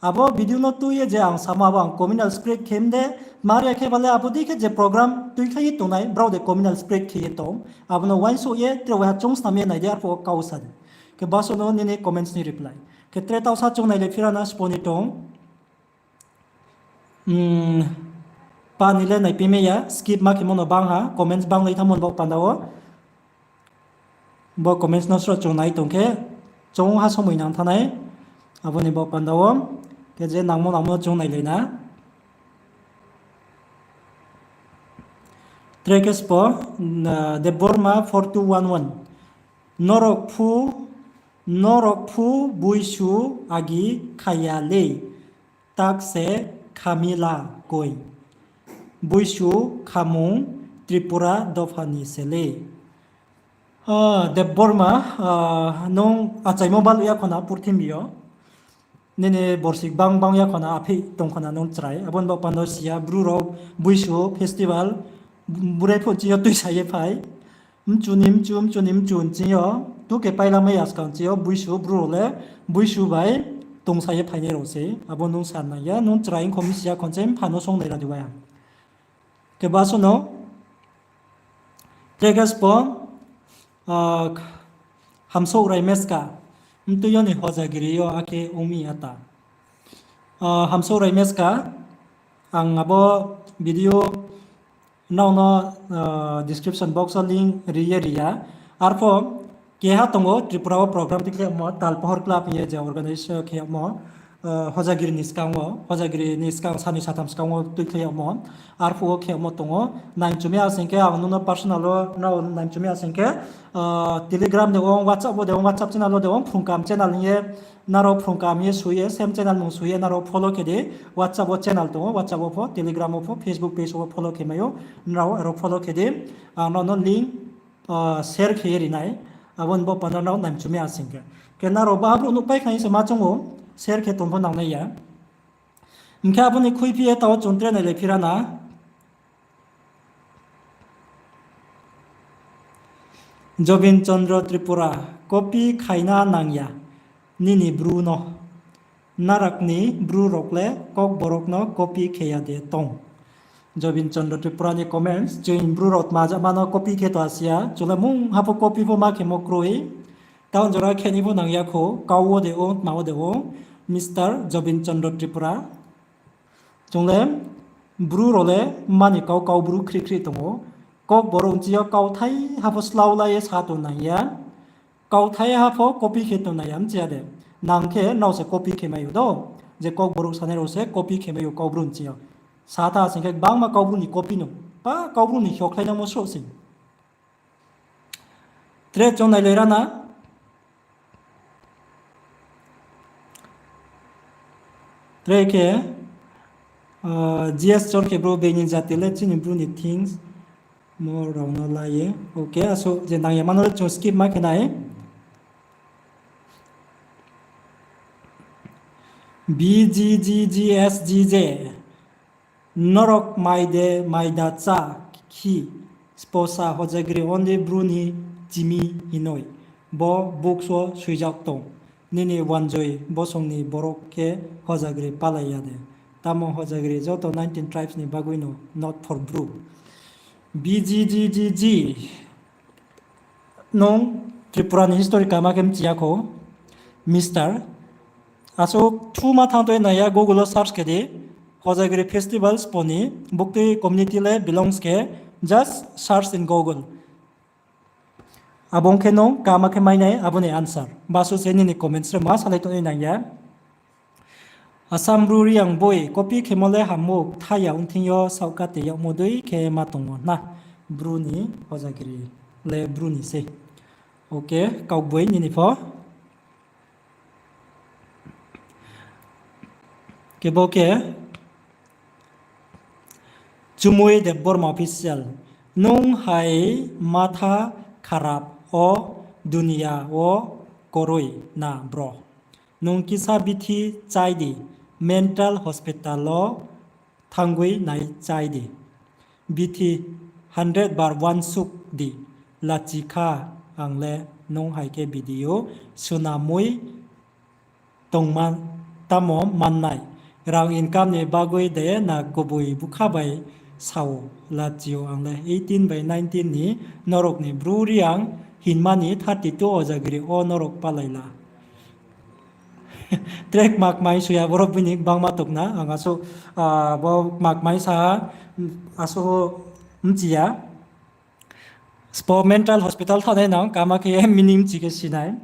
abo video no tui ye je ang samo abo ang communal spread khe mi de, tma ri ya khe ba le abo dei khe je program tuikhlai ye tongnai, brao de communal spread khe ye tong, abo no uaingsouh ye tre waiha choung snam ye nai di, arphuh wo kau sa di. Khe basuh no nini comments ni reply. Khe tre tausa choung nai le phira na spo ni tong. Pa ni le naiphi mai ya, skip ma khemo no bang ha, comments bang lai thanngmo ni baoh panda wo. Bo comments no sroh chung nai tong khe, choung ha somoi nang thanng nai, abo ni baoh panda wo, khe je nangmo nangmo no chung nailai na. Tre khe spo, Debbarma four two one one. Norok phu, norok phu buisu agi khaya lei, tak se khamila koi. Buisu khamung Tripura dopha ni se lei. Debbarma, nung achaimo baluh ya khona purthimbi yo. Nini borsi gbang bang ya khona, apheih tong khona nung chrai. Abo ni baoh panda si ya, Bru rao buisu festival, bure phuh ching yo tuisa ye phai. Mchu ni mchu, mchu ni mchu nching yo, tu khe paila mai ya skang ching yo, buisu, Bru rao le, buisu bai tongsa ye phainai rao se. Abo nung sa nang ya, nung chrai ong kho mi si ya khon se, mpha no song nai ra di wai ha. Khe basuh no, tre khe spo, Hamsouh Raimeska, mtui yo ni Hojagiri yo akhe ong mi ya ta. Hamsouh Raimeska, ang abo video nrao no description box wo link ri ye ri ya. Arpho keha tong ou Tripura wo program tuikhlai yagmo, Talpohor Club hing ye je organize khe yagmo, Hojagiri ni skang wo, Hojagiri ni skang sanoi satham skang wo tuikhlai yagmo, arphuh wo khe yagmo tong ou. Naimchu mi ya sing khe ang nung no personal wo nrao naimchu mi ya sing khe, Telegram de ong, WhatsApp wo de ong, WhatsApp channel wo de ong, Phrungkam channel hing ye, nrao Phrungkam hing ye soi ye, same channel mung soi ye, nrao follow khe di. WhatsApp wo channel tong ou, WhatsApp wo pho, Telegram wo pho, Facebook page wo follow khe mai ou, nrao aro follow khe di. Ang nrao no link share khe ye ri nai, abo ni baoh panda nrao naimchu mi ya sing khe. Khe nrao ba brouh nuhpai khna hing se ma choung ou, share khe tong pho nangnai ya. Hing khe abo ni khuiphi ye taoh chung tre nailai phira na. Jobin Chandra Tripura, copy khaina nang ya, nini Bru no. Narak ni Bru rao le Kokborok no copy khe ya de tong. Jobin Chandra Tripura ni comments, chini Bru rao tma jama no copy khe tong si ya, chung le mungha pho copy pho ma khemo kroi. Taoh jora khe ni pho nang ya kho, kau wo de ong, tma wo de ong, Mister Jobin Chandra Tripura. Chung le Bru rao le mani kau, Kaubru khrih khrih tong ou. Kokborok nching yo kauthaiha pho slái la ye sa tong nang ya. Kauthaiha pho copy khe tong nang ya, mchi ya de. Nang khe nrao se copy khe mai ou do. Je Kokborok sanai rao se copy khe mai ou Kaubru nching yo. Sa tha sing khe gbangma Kaubru ni copy no. Pa Kaubru ni hiokhlai nangmo sroh sing. Tre chung nailai ra na. Tre khe, G S Chorkhe bro, being ni jati le chini Bru ni things mo rao no la ye. Ok, asuh je nang ya mano le chung skip ma khe nai. B G G G S G J. Norok mai de mai da chá khi, sposa Hojagiri only Bru ni chimi hinoi, bo books wo soijak tong. Nini wanjoi bosong ni borok khe Hojagiri palai ya de? Tamo Hojagiri joto nineteen tribes ni bagwi no, not for Bru. B G G G G. Nung Tripura ni history kama khe mchi ya kho, Mister. Asuh thuma thanng toi nai ya, Google wo search khe di, Hojagiri festival spo ni, buktui community le belongs khe, just search in Google. Abo ong khe nung kama khe mai nai abo ni answer. Basu se nini comments rema salai tongnai nang ya. Assam Bru Reang boi copy khemo le hammo kthai ya, ongthing yo saohkate yagmo dei khe ma tong ou na. Bru ni Hojagiri le Bru ni sei. Ok, kaugboino nini pho. Khe bo khe Chumui Debbarma Official, nung hai matha kharap o dunia wo koroi na bro. Nung kisa bithi chai di, mental hospital wo thanngwi nai chai di. Bithi hundred bar uansuk di, lachi kha ang le nung hai khe video sunamwi tongma tamo mannai. Rang income ni bagwi de na kubui bukha bai sao, lachio ang le eighteen by nineteen ni norok ni Bru Reang hinmani thirty two Hojagiri o norok palaila. Tre kma kmai suya borok bini bangma tokna, ang asuh, ah, bo kma kmai sa ha, asuh mchiya. Spo mental hospital thanai nang, kama khe meaning mchi khe sinai.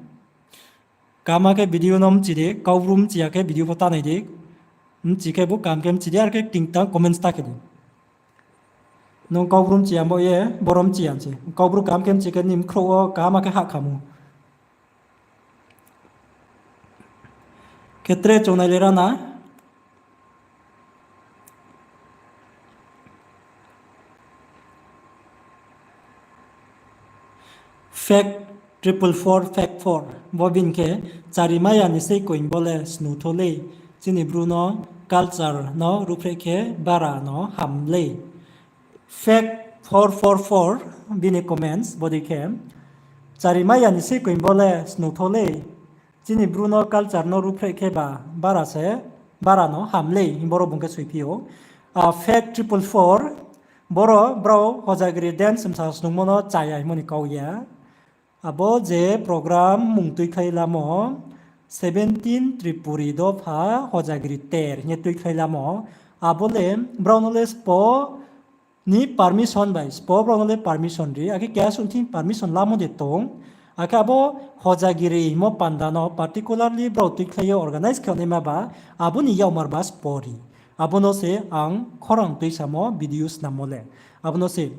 Kama khe video no mchi di, Kaubru mchiya khe video pho tanai di. Mchi khe bo kam khe mchi di, ar khe tingtang comments ta khe di. Nung Kaubru mchiya bo ye, boro mchiya se. Kaubru kam khe mchi khe nim khrouh o kama khe hah khamu. Khe tre chung nai le rana. Fake triple four, fake four. Bo bini khe chari maya ni sei koing bo le snu tho lei. Chini Bru no culture no ruhphreh khe bara no ham lei. Fake four four four bini comments, bodei khe, chari maya ni sei koing bo le snu tho lei. Chini Bru no culture no ruhphreh khe ba bara se, bara no ham lei, hing boro bung khe soiphi ou. Ah, fake triple four, boro brao Hojagiri dance msa snungmo no chaya hingmo ni kau ya. Abo je program mung tuikhlai lamo, seventeen Tripuri dopha Hojagiri ter hing ye tuikhlai lamo, abo le brao no le spo ni permission bai, spo brao no le permission ri, akhe keha suh thing permission lamo de tong, akhe abo Hojagiri hingmo panda no particularly brao tuikhlai ye organize khe naima ba, abo ni yakmar ba spo ri. Abo no se ang khorang tuisamo video snammo le. Abo no se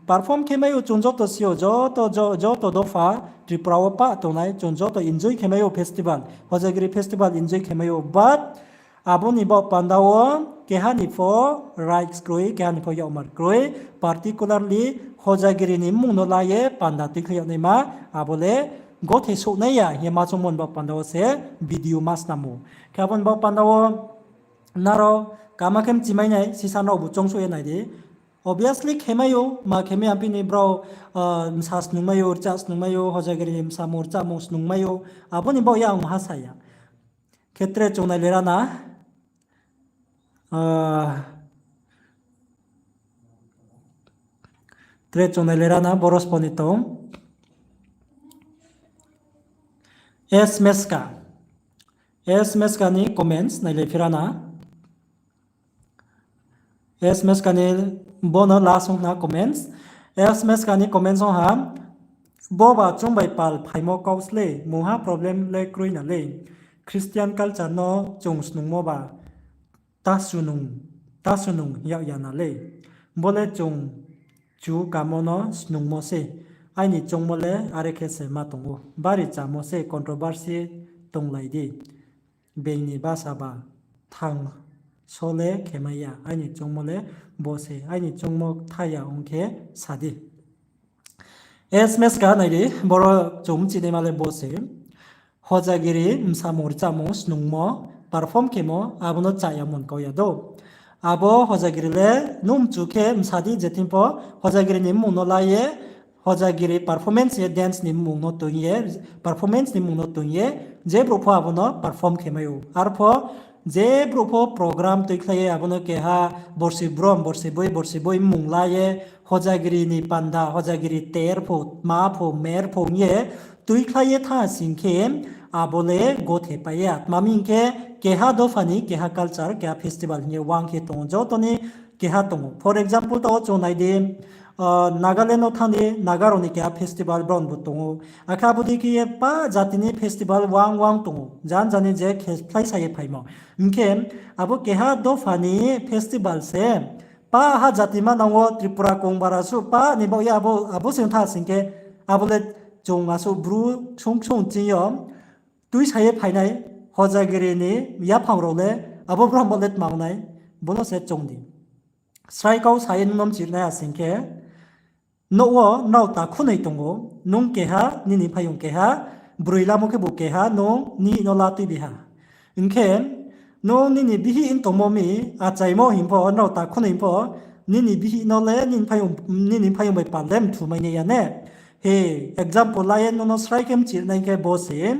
perform khe mai ou, chung joto si ou, joto, jo-, joto dopha Tripura wo pah tongnai, chung joto enjoy khe mai ou festival, Hojagiri festival enjoy khe mai ou, but abo ni baoh panda wo keha ni pho rights kroi, keha ni pho yakmar kroi, particularly Hojagiri ni mmung no la ye panda tuikhlai yag naima, abo le gothe souhnai ya hing ye ma choungmo ni baoh panda wo se video ma snam ou. Khe abo ni baoh panda wo nrao kama khe mchi mai nai, sisa nraobu choungsouh ye nai di. Obviously khe mai ou, ma khe mai ya, bini brao, ah, msa snung mai ou, rcha snung mai ou, Hojagiri ni msamung rchamung snung mai ou, abo ni baoh ye ang maha sa ya. Khe tre chung nai le rana. Ah, tre chung nai le rana, boro spo ni tong. S Meska. S Meska ni comments nai le phi rana. S Meska ni, bo no last ong khna comments. S Meska ni comments ong ha, bo ba chung bai pal phaimo kau slei, mungha problem le kroi na lei. Christian culture no chung snungmo ba, ta sunung, ta sunung yag ya na lei. Bo le chung chu kamo no snungmo sei. Aini choungmo le are khe se ma tong ou. Bari chamo sei, controversy tonglai di. Being ni basa ba thang so le khe mai ya. Aini choungmo le bo se. Aini choungmo ktha ya ong khe sa di. S Meska nai di, boro chung mchinaima le bo se. Hojagiri msamung rchamung snungmo, perform khemo, abo no chaya mon kau ya do. Abo Hojagiri le nung mchu khe msa di, je thing pho Hojagiri ni mmung no la ye, Hojagiri performance ye dance ni mmung no tong ye, performance ni mmung no tong ye, je brouh pho abo no perform khe mai ou. Arpho je brouh pho program tuikhlai ye abo no keha borsi brom, borsi boi, borsi boi mmung la ye, Hojagiri ni panda, Hojagiri ter pho, tma pho, mer pho hing ye tuikhlai ye thanng sing khe, abo le gothe pai ya. Tma hing khe, keha dopha ni keha culture, keha festival hing ye uang khe tong ou, joto ni keha tong ou. For example, taoh chung nai di, ah, Nagaland no thanng di, Naga rao ni keha festival brao ni bo tong ou. Akhe abo dei khe ye pa jati ni festival uang uang tong ou. Jan jani je khe phlai sa ye phaimo. Hing khe, abo keha dopha ni festival se, pa ha jati manang wo Tripura kong bara suh pa ni baoh ye abo, abo sing tha sing khe, abo le chung asuh Bru ksung ksung ching yo, tuisa ye phainai Hojagiri ni yaphang rao le Abo brao bo le tma ong nai, bo no se choung di. Srai kau sa ye nung no mchih ri nai asing khe, nouh wo nrao takhunoi tong ou, nung keha, nini mphaiyong keha, broi lamo khebu keha, nung nihih no la tuibi ha. Hing khe, nung nini bihih ong tongmo mi, achaimo hing pho, nrao takhunoi pho, nini bihih no le, nini mphaiyong, nini mphaiyong bai pal le mthu mai nai ya ne. He, example la ye nung no srai khe mchih ri nai khe bo se,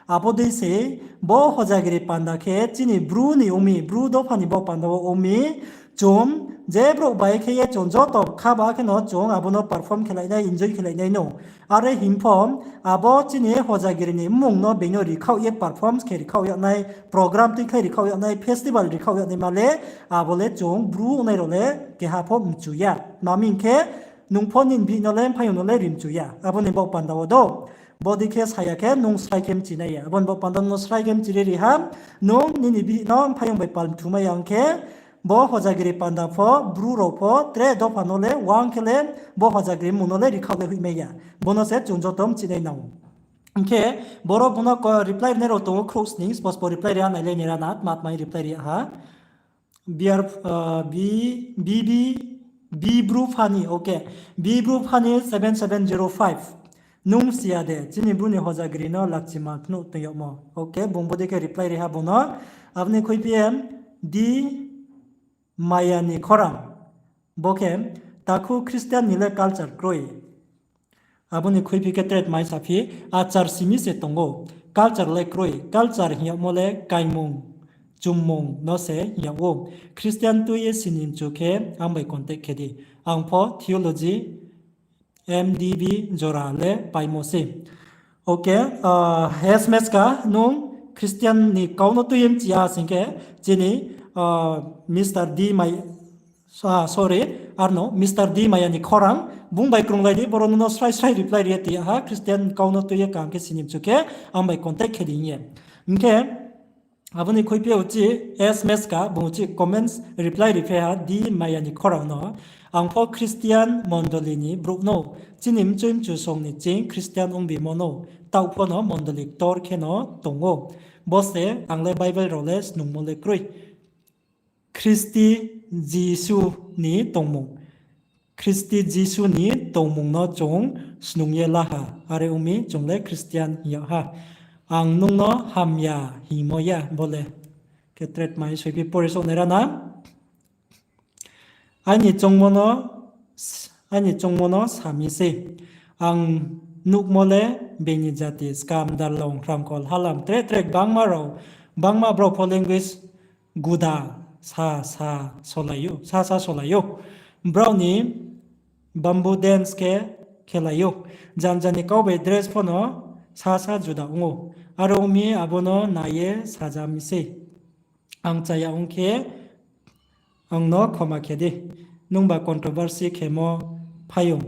abo dei se, bo hojagiri panda khe chini Bru ni ong mi, Bru dopha ni bo panda wo ong mi, chung je brouh bai khe ye chung joto kha ba khe no chung abo no perform khelai nai, enjoy khelai nai no. Are hing pho, abo chini hojagiri ni mmung no being no rikhaoh ye perform khe rikhaoh yag nai, program tuikhlai rikhaoh yag nai, festival rikhaoh yag naima le, abo le chung Bru ongnai rao le keha pho mchu ya. Tma hing khe, nung pho nini bihih no le, mphaiyong no le ri mchu ya. Abo ni baoh panda wo do. Bodei khe sa ya khe, nung srai khe mchi nai ya. Abo ni baoh panda no srai khe mchi ri ri ha, nung nini bihih no mphaiyong bai pal mthu mai ya ong khe, bo hojagiri panda pho, Bru rao pho, tre dopha no le, wang khe le, bo hojagiri mmung no le rikhaoh le hoih mai ya. Bo no se chung joto mchih nai nang ou. Hing khe, boro bung no ko reply rinai rao tong ou khrouh sning, spo spo reply ri ya nai le nai ra na, tma tma reply ri ya ha. Biar, ah, bi, bi, bi, bi Bru Phani, okay. Bi Bru Phani seven seven zero five. Nung si ya de, chini Bru ni hojagiri no lachima phnuh tong yagmo. Okay, bung bodei khe reply ri ha bung no. Abo ni khuiphi ye, di maya ni khorang. Bo khe, takhu Christian ni le culture kroi. Abo ni khuiphi khe tre tma sa phi, achar simi se tong ou. Culture le kroi, culture hing yagmo le kaingmung, chummung no se hing yag ou. Christian tui ye sini mchu khe ang bai contact khe di. Ang pho theology, M D B jora le paimo se. Okay, ah, S M S ka nung Christian ni kau no tui ye mchi ya sing khe, chini, ah, Mister D Mai, ah, sorry, arno, Mister D Maya ni khorang, bung bai krunglai di, boro nung no srai srai reply ri ye ti ha, Christian kau no tui ye kaham khe sini mchu khe, ang bai contact khe di hing ye. Hing khe, abo ni khuiphi uchih S M S ka, bung uchih comments reply ri phi ha, D Maya ni khorang no, ang pho Christian mondoli ni brouh no, chini mchoi mchu song ni ching Christian ong bimo no, taoh pho no mondoli ktor khe no tong ou. Bo se ang le Bible rao le snungmo le kroi. Khristi Jisu ni tongmung. Khristi Jisu ni tongmung no chung snung ye la ha. Are ong mi chung le Christian hing yag ha. Ang nung no hamya hingmo ya bo le. Khe tre tma soiphi pore souh nai ra na. Aini choungmo no, aini choungmo no sa mi sei. Ang nuhmo le being ni jati, skam, darlong, hrangkol, halam, tre tre bangma rao, bangma brao pho language guda sa sa solai ou, sa sa solai ou. Brao ni bamboo dance khe khelai ou. Janja ni kau bai dress pho no sa sa juda ong ou. Aro ong mi abo no nai ye saja mi sei. Ang chaya ong khe, ang no khoma khe di. Nungba controversy khemo phai ou.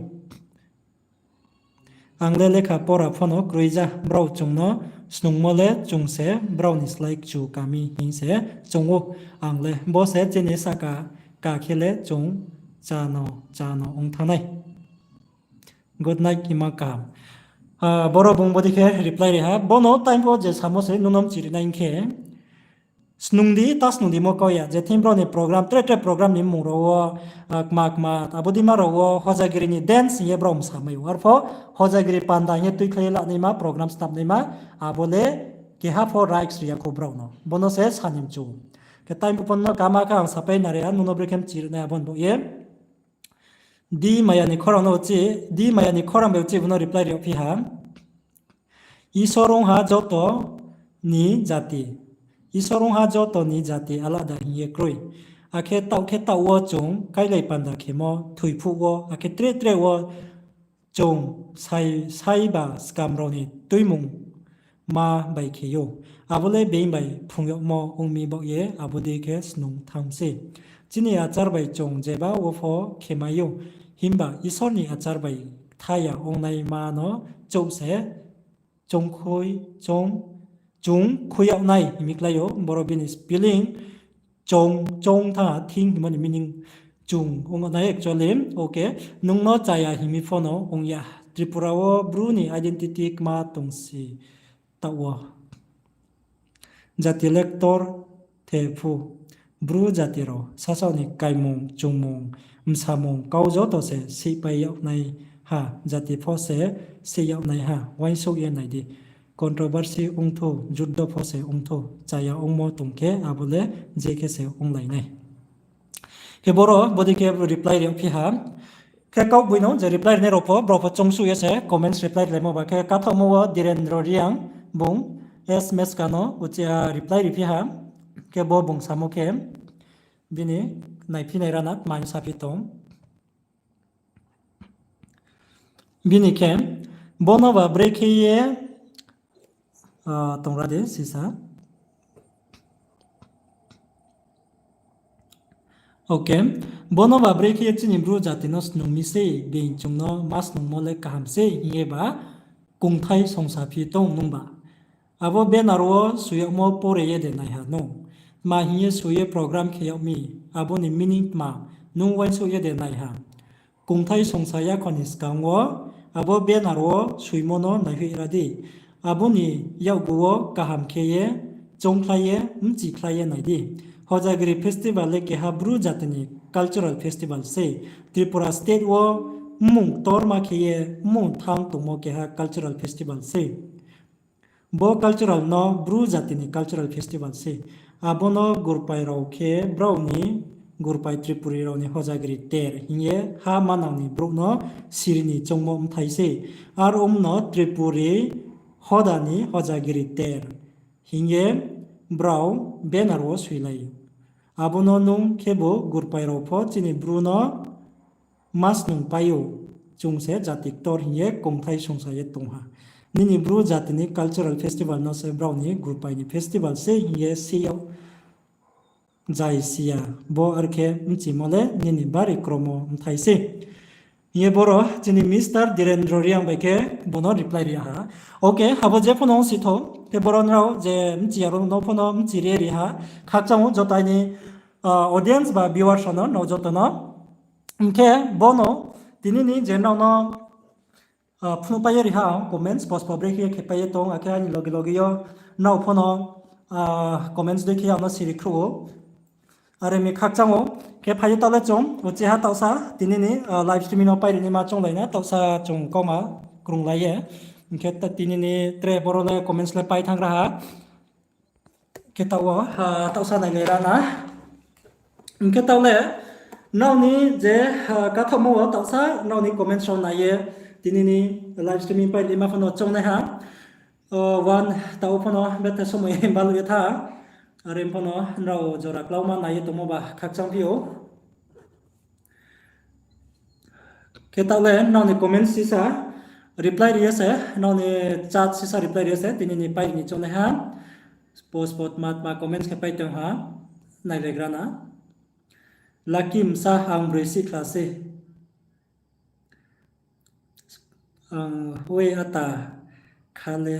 Ang le lekha pora pho no kroi ja, brao chung no snungmo le chung se brao ni slái kchu kami hing se choung ou. Ang le bo se chini sahka ka khe le chung cha no, cha no ong thanng nai. Good night, ima kaham. Ah, boro bung bodei khe reply ri ha. Bo no time pho je samo se nung no mchi ri nai hing khe, snung di, ta snung di mo kau ya. Je thing brao ni program, tre tre program ni mmung rao wo, ah, kma kma, abo dei ma rao wo, hojagiri ni dance hing ye brao msa mai ou. Arpho, hojagiri panda hing ye tuikhlai ye la naima, program snam naima, abo le keha pho rights ri ya khou brao no. Bo no se sa ni mchu. Khe time pho no kama khe ang sapai nari ha, nung no brekhe mchi ri nai abo ni baoh ye. D Maya ni khorang no uchih, D Maya ni khorang bai uchih bo no reply ri yag phi ha. Isor ong ha joto ni jati. Isor ong ha joto ni jati alada hing ye kroi. Akhe taoh khe taoh wo chung kailai panda khemo, thoiphuh wo, akhe tre tre wo chung sai, saiba skam rao ni tuimung ma bai khe ou. Abo le being bai phrung yagmo ong mi baoh ye abo dei khe snung thanng sei. Chini achar bai chung jeba wo pho khe mai ou. Himba Isor ni achar bai thaya ongnaima no chouh se chung khui, chung, chung khui yag nai hing mi klái ou. Boro bini spelling chung, chung thanng ha, thing hingmo ni meaning chung ong nai actually. Okay, nung no chaya hing mi pho no ong ya. Tripura wo Bru ni identity kma tong si taoh wo. Jati le ktor Khe phu, Bru jati rao sasaoh ni kaimung, chungmung, msamung, kau joto se sihpai yag nai ha, jati pho se sih yag nai ha, uaingsouh ye nai di. Controversy ongthou, juddo pho se ongthou, chaya ongmo tong khe abo le je khe se onglai nai. Khe boro bodei khe reply ri phi ha. Khe kaugboino je reply rinai rao pho, brao pho choungsuh ye se comments reply rilaimo ba. Khe kathaohmo wo Dhirendra Reang bung S Meska no uchih ha reply ri phi ha. Khe bo bung samo khe, bini naiphi nai rana tma hing saphi tong. Bini khe, bo no ba brekhe ye, tongra de sisa. Ok, bo no ba brekhe ye chini Bru jati no snung mi sei, being chung no ma snungmo le kaham sei hing ye ba kongthai songsa phi tong nung ba. Abo banner wo soi yagmo pore ye de naiha nung? Tma hing ye soi ye program khe yag mi, abo ni meaning tma, nung uaingsouh ye de naiha? Kongthai songsa yakhon ni skang wo abo banner wo soimo no naihoih ra di. Abo ni yakgu wo kaham khe ye, choungkhlai ye, bchikhlai ye nai di. Hojagiri festival le keha Bru jati ni cultural festival sei. Tripura state wo mmung ktorma khe ye mmung thanng tongmo keha cultural festival sei. Bo cultural no Bru jati ni cultural festival sei. Abo no Gurpai rao khe brao ni, Gurpai Tripuri rao ni Hojagiri ter hing ye ha manang ni brouh no siri ni choungmo bthai sei. Are ong no Tripuri hoda ni Hojagiri ter hing ye brao banner wo soilai ou. Abo no nung khebu Gurpai rao pho chini Bru no ma snungpai ou, chung se jati ktor hing ye kongthai songsa ye tong ha. Nini Bru jati ni cultural festival no se brao ni Gurpai ni festival sei hing ye sei yag zai si ya, bo are khe bchimo le nini bari kromo bthai sei. Hing ye boro chini Mister Dhirendra Reang bai khe bo no reply ri ha. Ok, abo je pho no ong si thou, khe boro nrao je bchi ya rao no pho no bchi ri ri ha. Khakchang ou joto aini audience ba viewers rao no, nrao joto no. Hing khe bo no tini ni je nrao no phnuhpai ye ri ha ang comments, postpone brekhe ye khepai ye tong, akhe aini loge loge yo nrao pho no comments dei khe ang no siri khruh ou. Are mi khakchang ou, khe phai ye taoh le chung uchih ha taohsa tini ni live streaming no pairi naima chounglai na, taohsa chung kauma krunglai ye. Hing khe tini ni tre boro le comments le pai thanng ra ha. Khe taoh wo, taohsa nailai ra na. Hing khe taoh le, nrao ni je kathaohmo wo taohsa nrao ni comments rao nai ye, tini ni live streaming pairi naima pho no choungnai ha. One taoh pho no betha somoi baluh ye tha. Are pho no nrao jora klauma nai ye tongmo ba khakchang phi ou. Khe taoh le nrao ni comment sisa reply ri ye se, nrao ni chat sisa reply ri ye se tini ni pairi ni choungnai ha. Postpone tma tma comments khe pai tong ha, nailaigra na. Lucky bsa ang broi sihkhla se. Ang oi ata khale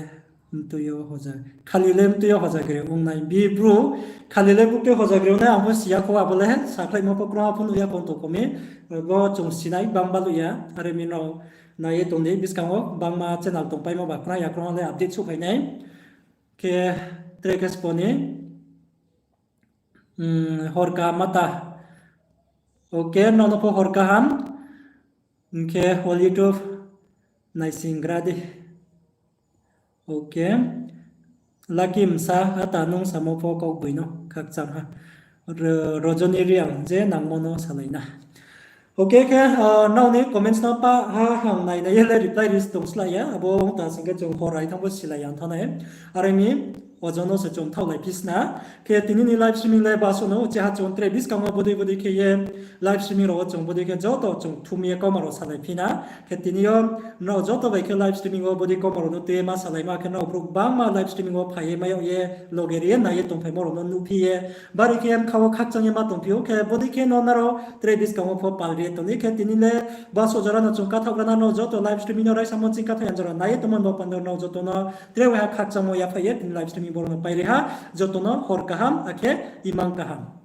mtui yo hoja, khali le mtui yo Hojagiri ong nai. Bi Bru, khali le buktui Hojagiri ong nai, ang pho si ya kho, abo le sakhlaimo pho krungha pho nuh ya kho tong kho mi. Bo chung sinai bang baluh ya, are mi nrao nai ye tong di, buskang wo bangma channel tongpaimo ba krungha ya krungha le update souhphai nai. Khe tre khe spo ni, hor kaham mata. Ok, nrao no pho hor kaham. Hing khe whole YouTube naisinggra di. Ok. Lucky bsa, ata nung samo pho kaugboino khakchang ha. Rojoni Reang je nangmo no salai na. Ok, khe nrao ni comments no pa ha ang nai nai ye le reply ri tong slái ya. Abo ong ta sing khe chung hor ai thanng pho silai ya thanng nai. Are mi ojon no se chung thaohlai phi sna. Khe tini ni live streaming le basuh no uchih ha chung tre buskang wo bodei bodei khe ye live streaming rao wo chung bodei khe joto chung thum ye kauma rao salai phi na. Khe tini yo nrao joto bai khe live streaming wo bodei kauma rao no tui ye ma salaima khe nrao brouh bangma live streaming wo phai ye mai yag ye loge ri ye nai ye tongphaimo rao no nuhphi ye, bari khe bkha wo khakchang ye ma tongphi ou. Khe bodei khe no nrao tre buskang wo pho pal ri ye tong di. Khe tini le basuh jora no chung kathaohgra na, nrao joto live streaming no raisamo ching kathaoh ya jora nai ye tongmo ni bo panda nrao joto no tre waiha khakchangmo yaphaih ye tini live streaming boro no pairi ha. Joto no hor kaham akhe imang kaham.